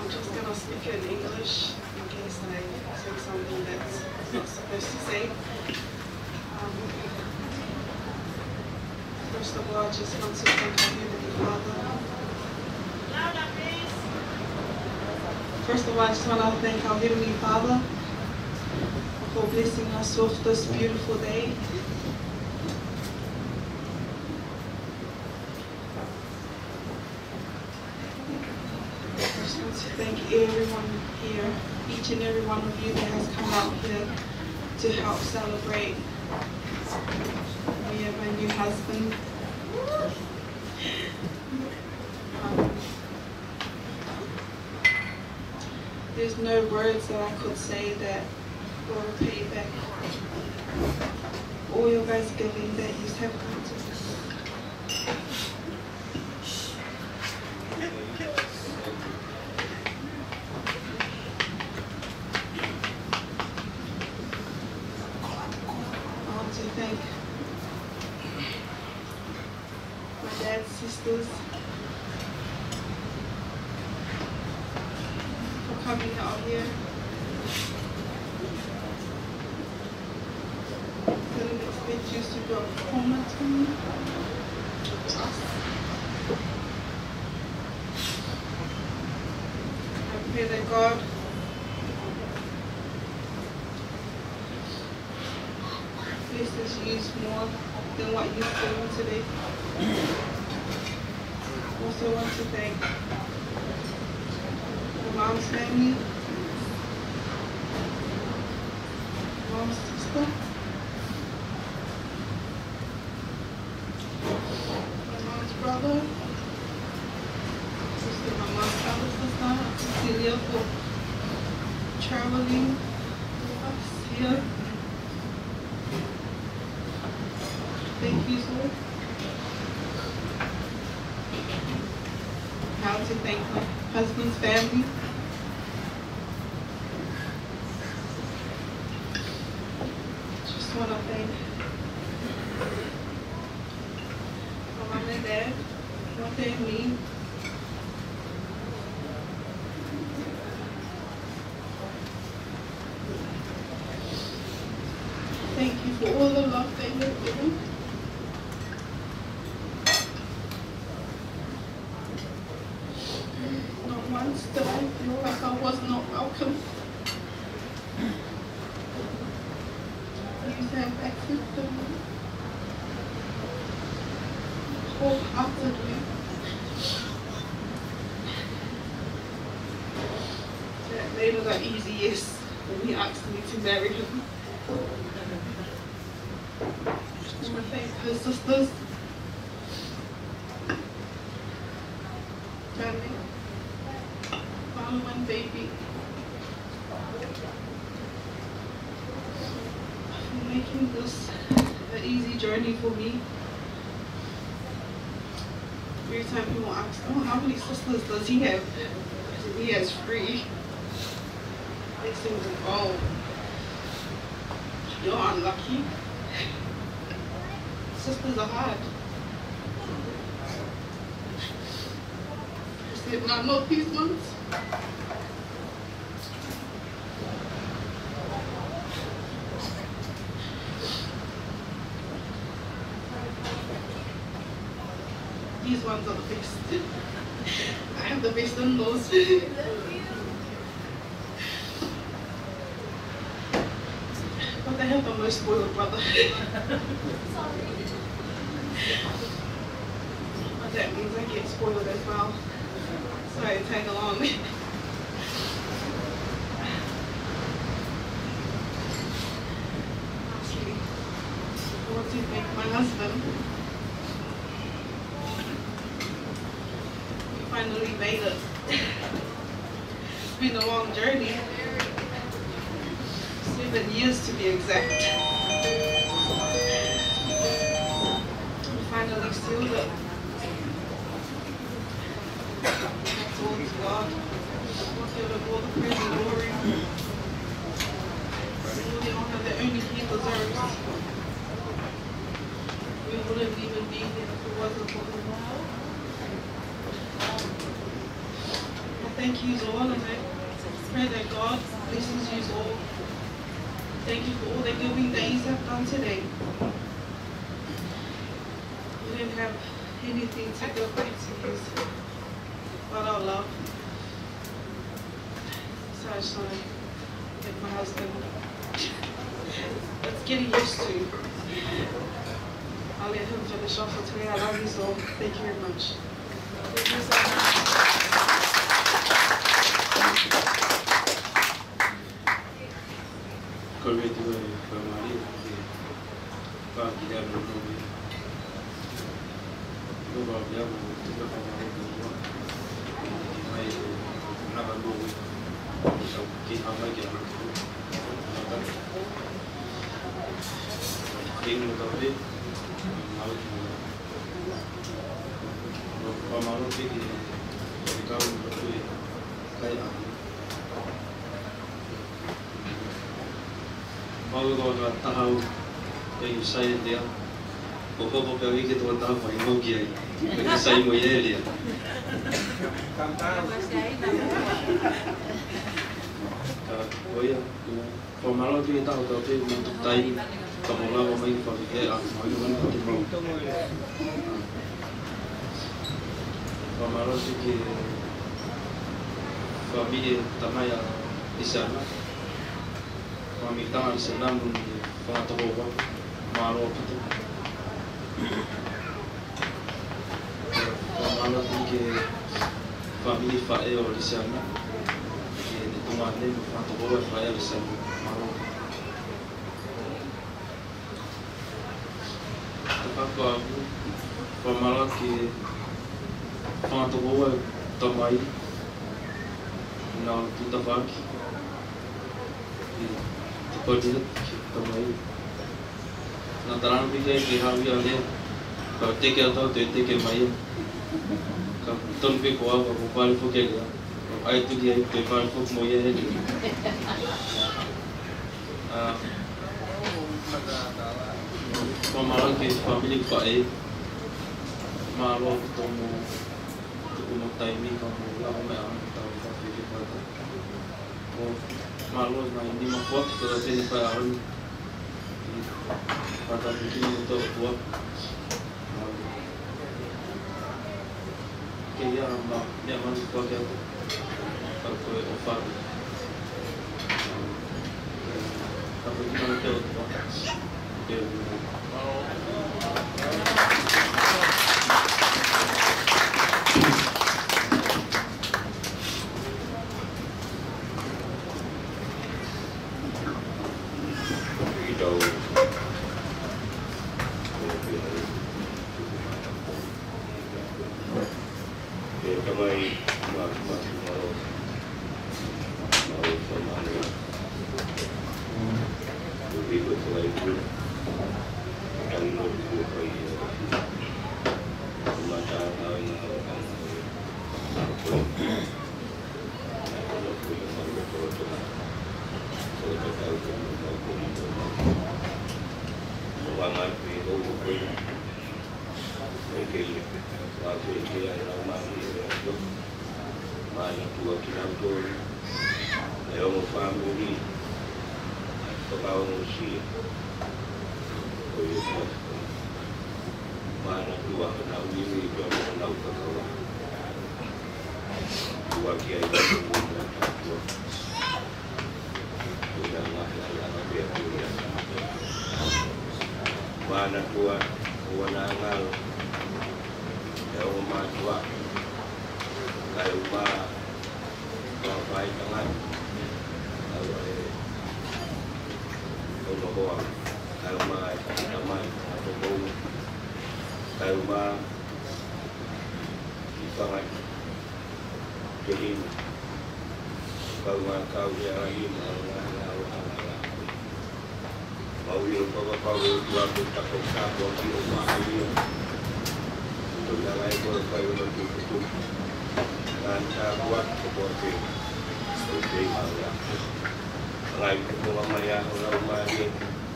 I'm just gonna speak in English in case I say something that's not supposed to say. Um, first of all, I just want to thank our Heavenly Father. First of all, I just want to thank our Heavenly Father for blessing us with this beautiful day. I just want to thank everyone here, each and every one of you that has come out here to help celebrate me and my new husband. Um, there's no words that I could say that will repay back all your guys' giving that you have come to us. I want to thank my dad's sisters for coming out here. Didn't expect you to go home to me. I pray that God blesses you more than what you saw today. Also want to thank my mom's family, mom's sister, my mom's brother, sister, my mom's other sister, Cecilia, for traveling with us here. Thank you, sir. I want to thank my husband's family. Just want to thank my mom and dad, my family. Thank you for all the love that you've given. Not once did I feel like I was not welcome. You have accepted me wholeheartedly. That made it an easy yes when he asked me to marry him. I want to thank her sisters, Johnny, Solomon, baby, for making this an easy journey for me. Every time people ask, "Oh, how many sisters does he have?" I said, "He has three." They say, "Oh, you're unlucky." Sisters are hard. I said, "No, not these ones." These ones are the best. I have the best in-laws. But they have the most spoiled brother. But that means I get spoiled as well. So I tag along. Lastly, I want to thank my husband. We finally made it. It's been a long journey. Seven years to be exact. We finally sealed it. That's all to God. We'll give him all the praise and glory. All the honor that only he deserves. We wouldn't even be here if it wasn't for him. I Thank you all, and I pray that God blesses you all. Thank you for all the giving that you have done today. We don't have anything to give back to you, but our love. So I just want to thank my husband. It's getting used to. I'll let him finish off for today. I love you all. Thank you very much. Thank you so much. Ko e meʻa ʻoku ou fakamālō ʻaupito. Pea ki he ʻamanaki. Ko e meʻa ʻoku ou fakamālō ʻaupito. Mai, naka mo. Ki Hawaii ki a. Kei mo tape. Mau ki. Fakamālō ʻaupito ki he kau ʻoku tui kai a. Mau ko ka taha ʻoku sai e lea. Ko ko ko pea wiki tua taha ko e mau ki ai. Pea ke sai mo ia e lea. Ka ko ia, fakamālō ki he taha ʻoku tau pē mo tuku taimi. Ka mo lava mai ki fale he a, mai ki fale ko te mau. Fakamālō ki he fāmili tamai ʻa Lisiana. Fāmili tamai ʻa Lisiana mo e fanga tokoua. Mālō ʻaupito. Fakamālō ki he fāmili faʻē ʻo Lisiana. Ki he tuongaʻane mo e fanga tokoua faʻē ʻa Lisiana. Mālō. Tapu atu, fakamālō ki he fanga tokoua tamai, naʻa nau tuʻu tafaʻaki, ʻi Tupou Ati ki he tamai. Naʻa tau lava pē ke haʻu ia lea, ka teke atu te teke mai ia. Ka tonu pē ko au, ka ko pale foki lea. Ka ai tuki ai, te pale foki mo ia he lea. ʻA, fakamālō ki he fāmili faʻē. Mālō ʻaupito mo tuku mo taimi ka mo lava mai ʻaho tau fafiki fata. Ko mālō mai nima kuo ke la teni fai ʻaho ni. Fata miki mo tau tua. Mālō. Ke ia ma, ia ma ni kua ke ako. Ka ko e ʻofa. Ka ko e kina ke o tua. Ke o tua. Ki tau. Ke tamai ma, ma, ma, ma, ma, ma, ma, Mālō ʻaupito. Mālō ʻaupito kinautolu. ʻE ongo fāmili. Fakaongosia. Ko ia. Mālō ʻaupito ka nau imi ʻi honau kakava. Ua ki ai. Mānatua, ʻoua naʻa ngalo, ʻe ongo mātuʻa, kae ʻuma, kau fai tangata, kau ai, ongo hoa, kae ʻuma, tamai, kae ʻuma, kae ʻuma, ʻi fanga, Tehina. Kau ngā kau he ʻaho ni, mau ngā ngā o ʻaho ngā. Mau ʻilo papa pau o tua ko tako kako ki o maha ia. Ko ngā ngai ko e kai o na tukutuku. Ngā nā kua ko ko te. Ko te mau ia. Ngai ko ko mai a o lau mai e.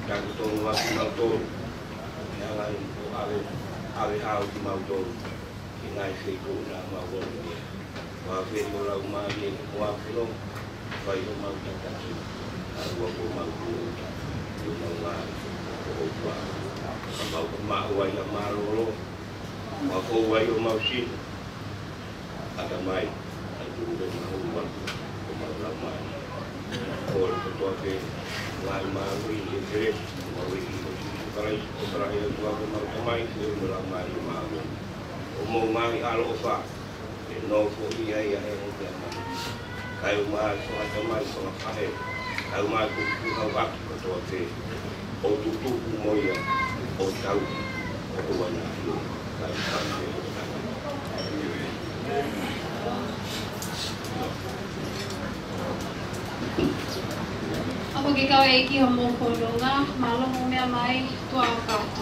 Taku tonu a ki mau tonu. Ngai ko ave, ave hau ki mau tonu. Ki ngai fei ko na mau tonu ia. Ua pē ʻi ho laumālie, ua pē ʻo fai homau tataki. ʻA ua ko mau ko, ʻi homau ngaahi ko ʻotua. Ka mau ka maʻu ai ʻa mālōlō. Ua ko ua ʻi homau sino. ʻAtamai, ʻa e tuku pē maʻu ua ko homau laumālie. Ko e kotoa pē ngaahi mālōlō ʻi he kelesi ʻa homau ʻEiki ko Sīsū Kalaisi, ko e ʻOtua ko homau Tamai, ko e Laumālie Māʻoniʻoni. ʻO mo ngaahi ʻaloʻofa. ʻE nofo ia ʻi he ʻEiki ʻa e ʻOtua. Kae ʻumaʻā ʻa e fanga tamai, fanga faʻē. Kae ʻumaʻā ʻa e kau ʻapi kotoa pē. ʻO tutuku mo ia, ʻo tau, ʻo ʻoua naʻa ʻilo. Kae ʻumaʻā ʻa e ʻOtua. ʻOku ke kau ʻEiki ʻi homou fononga, mālō hoʻo meʻa mai, tuʻa ʻofa.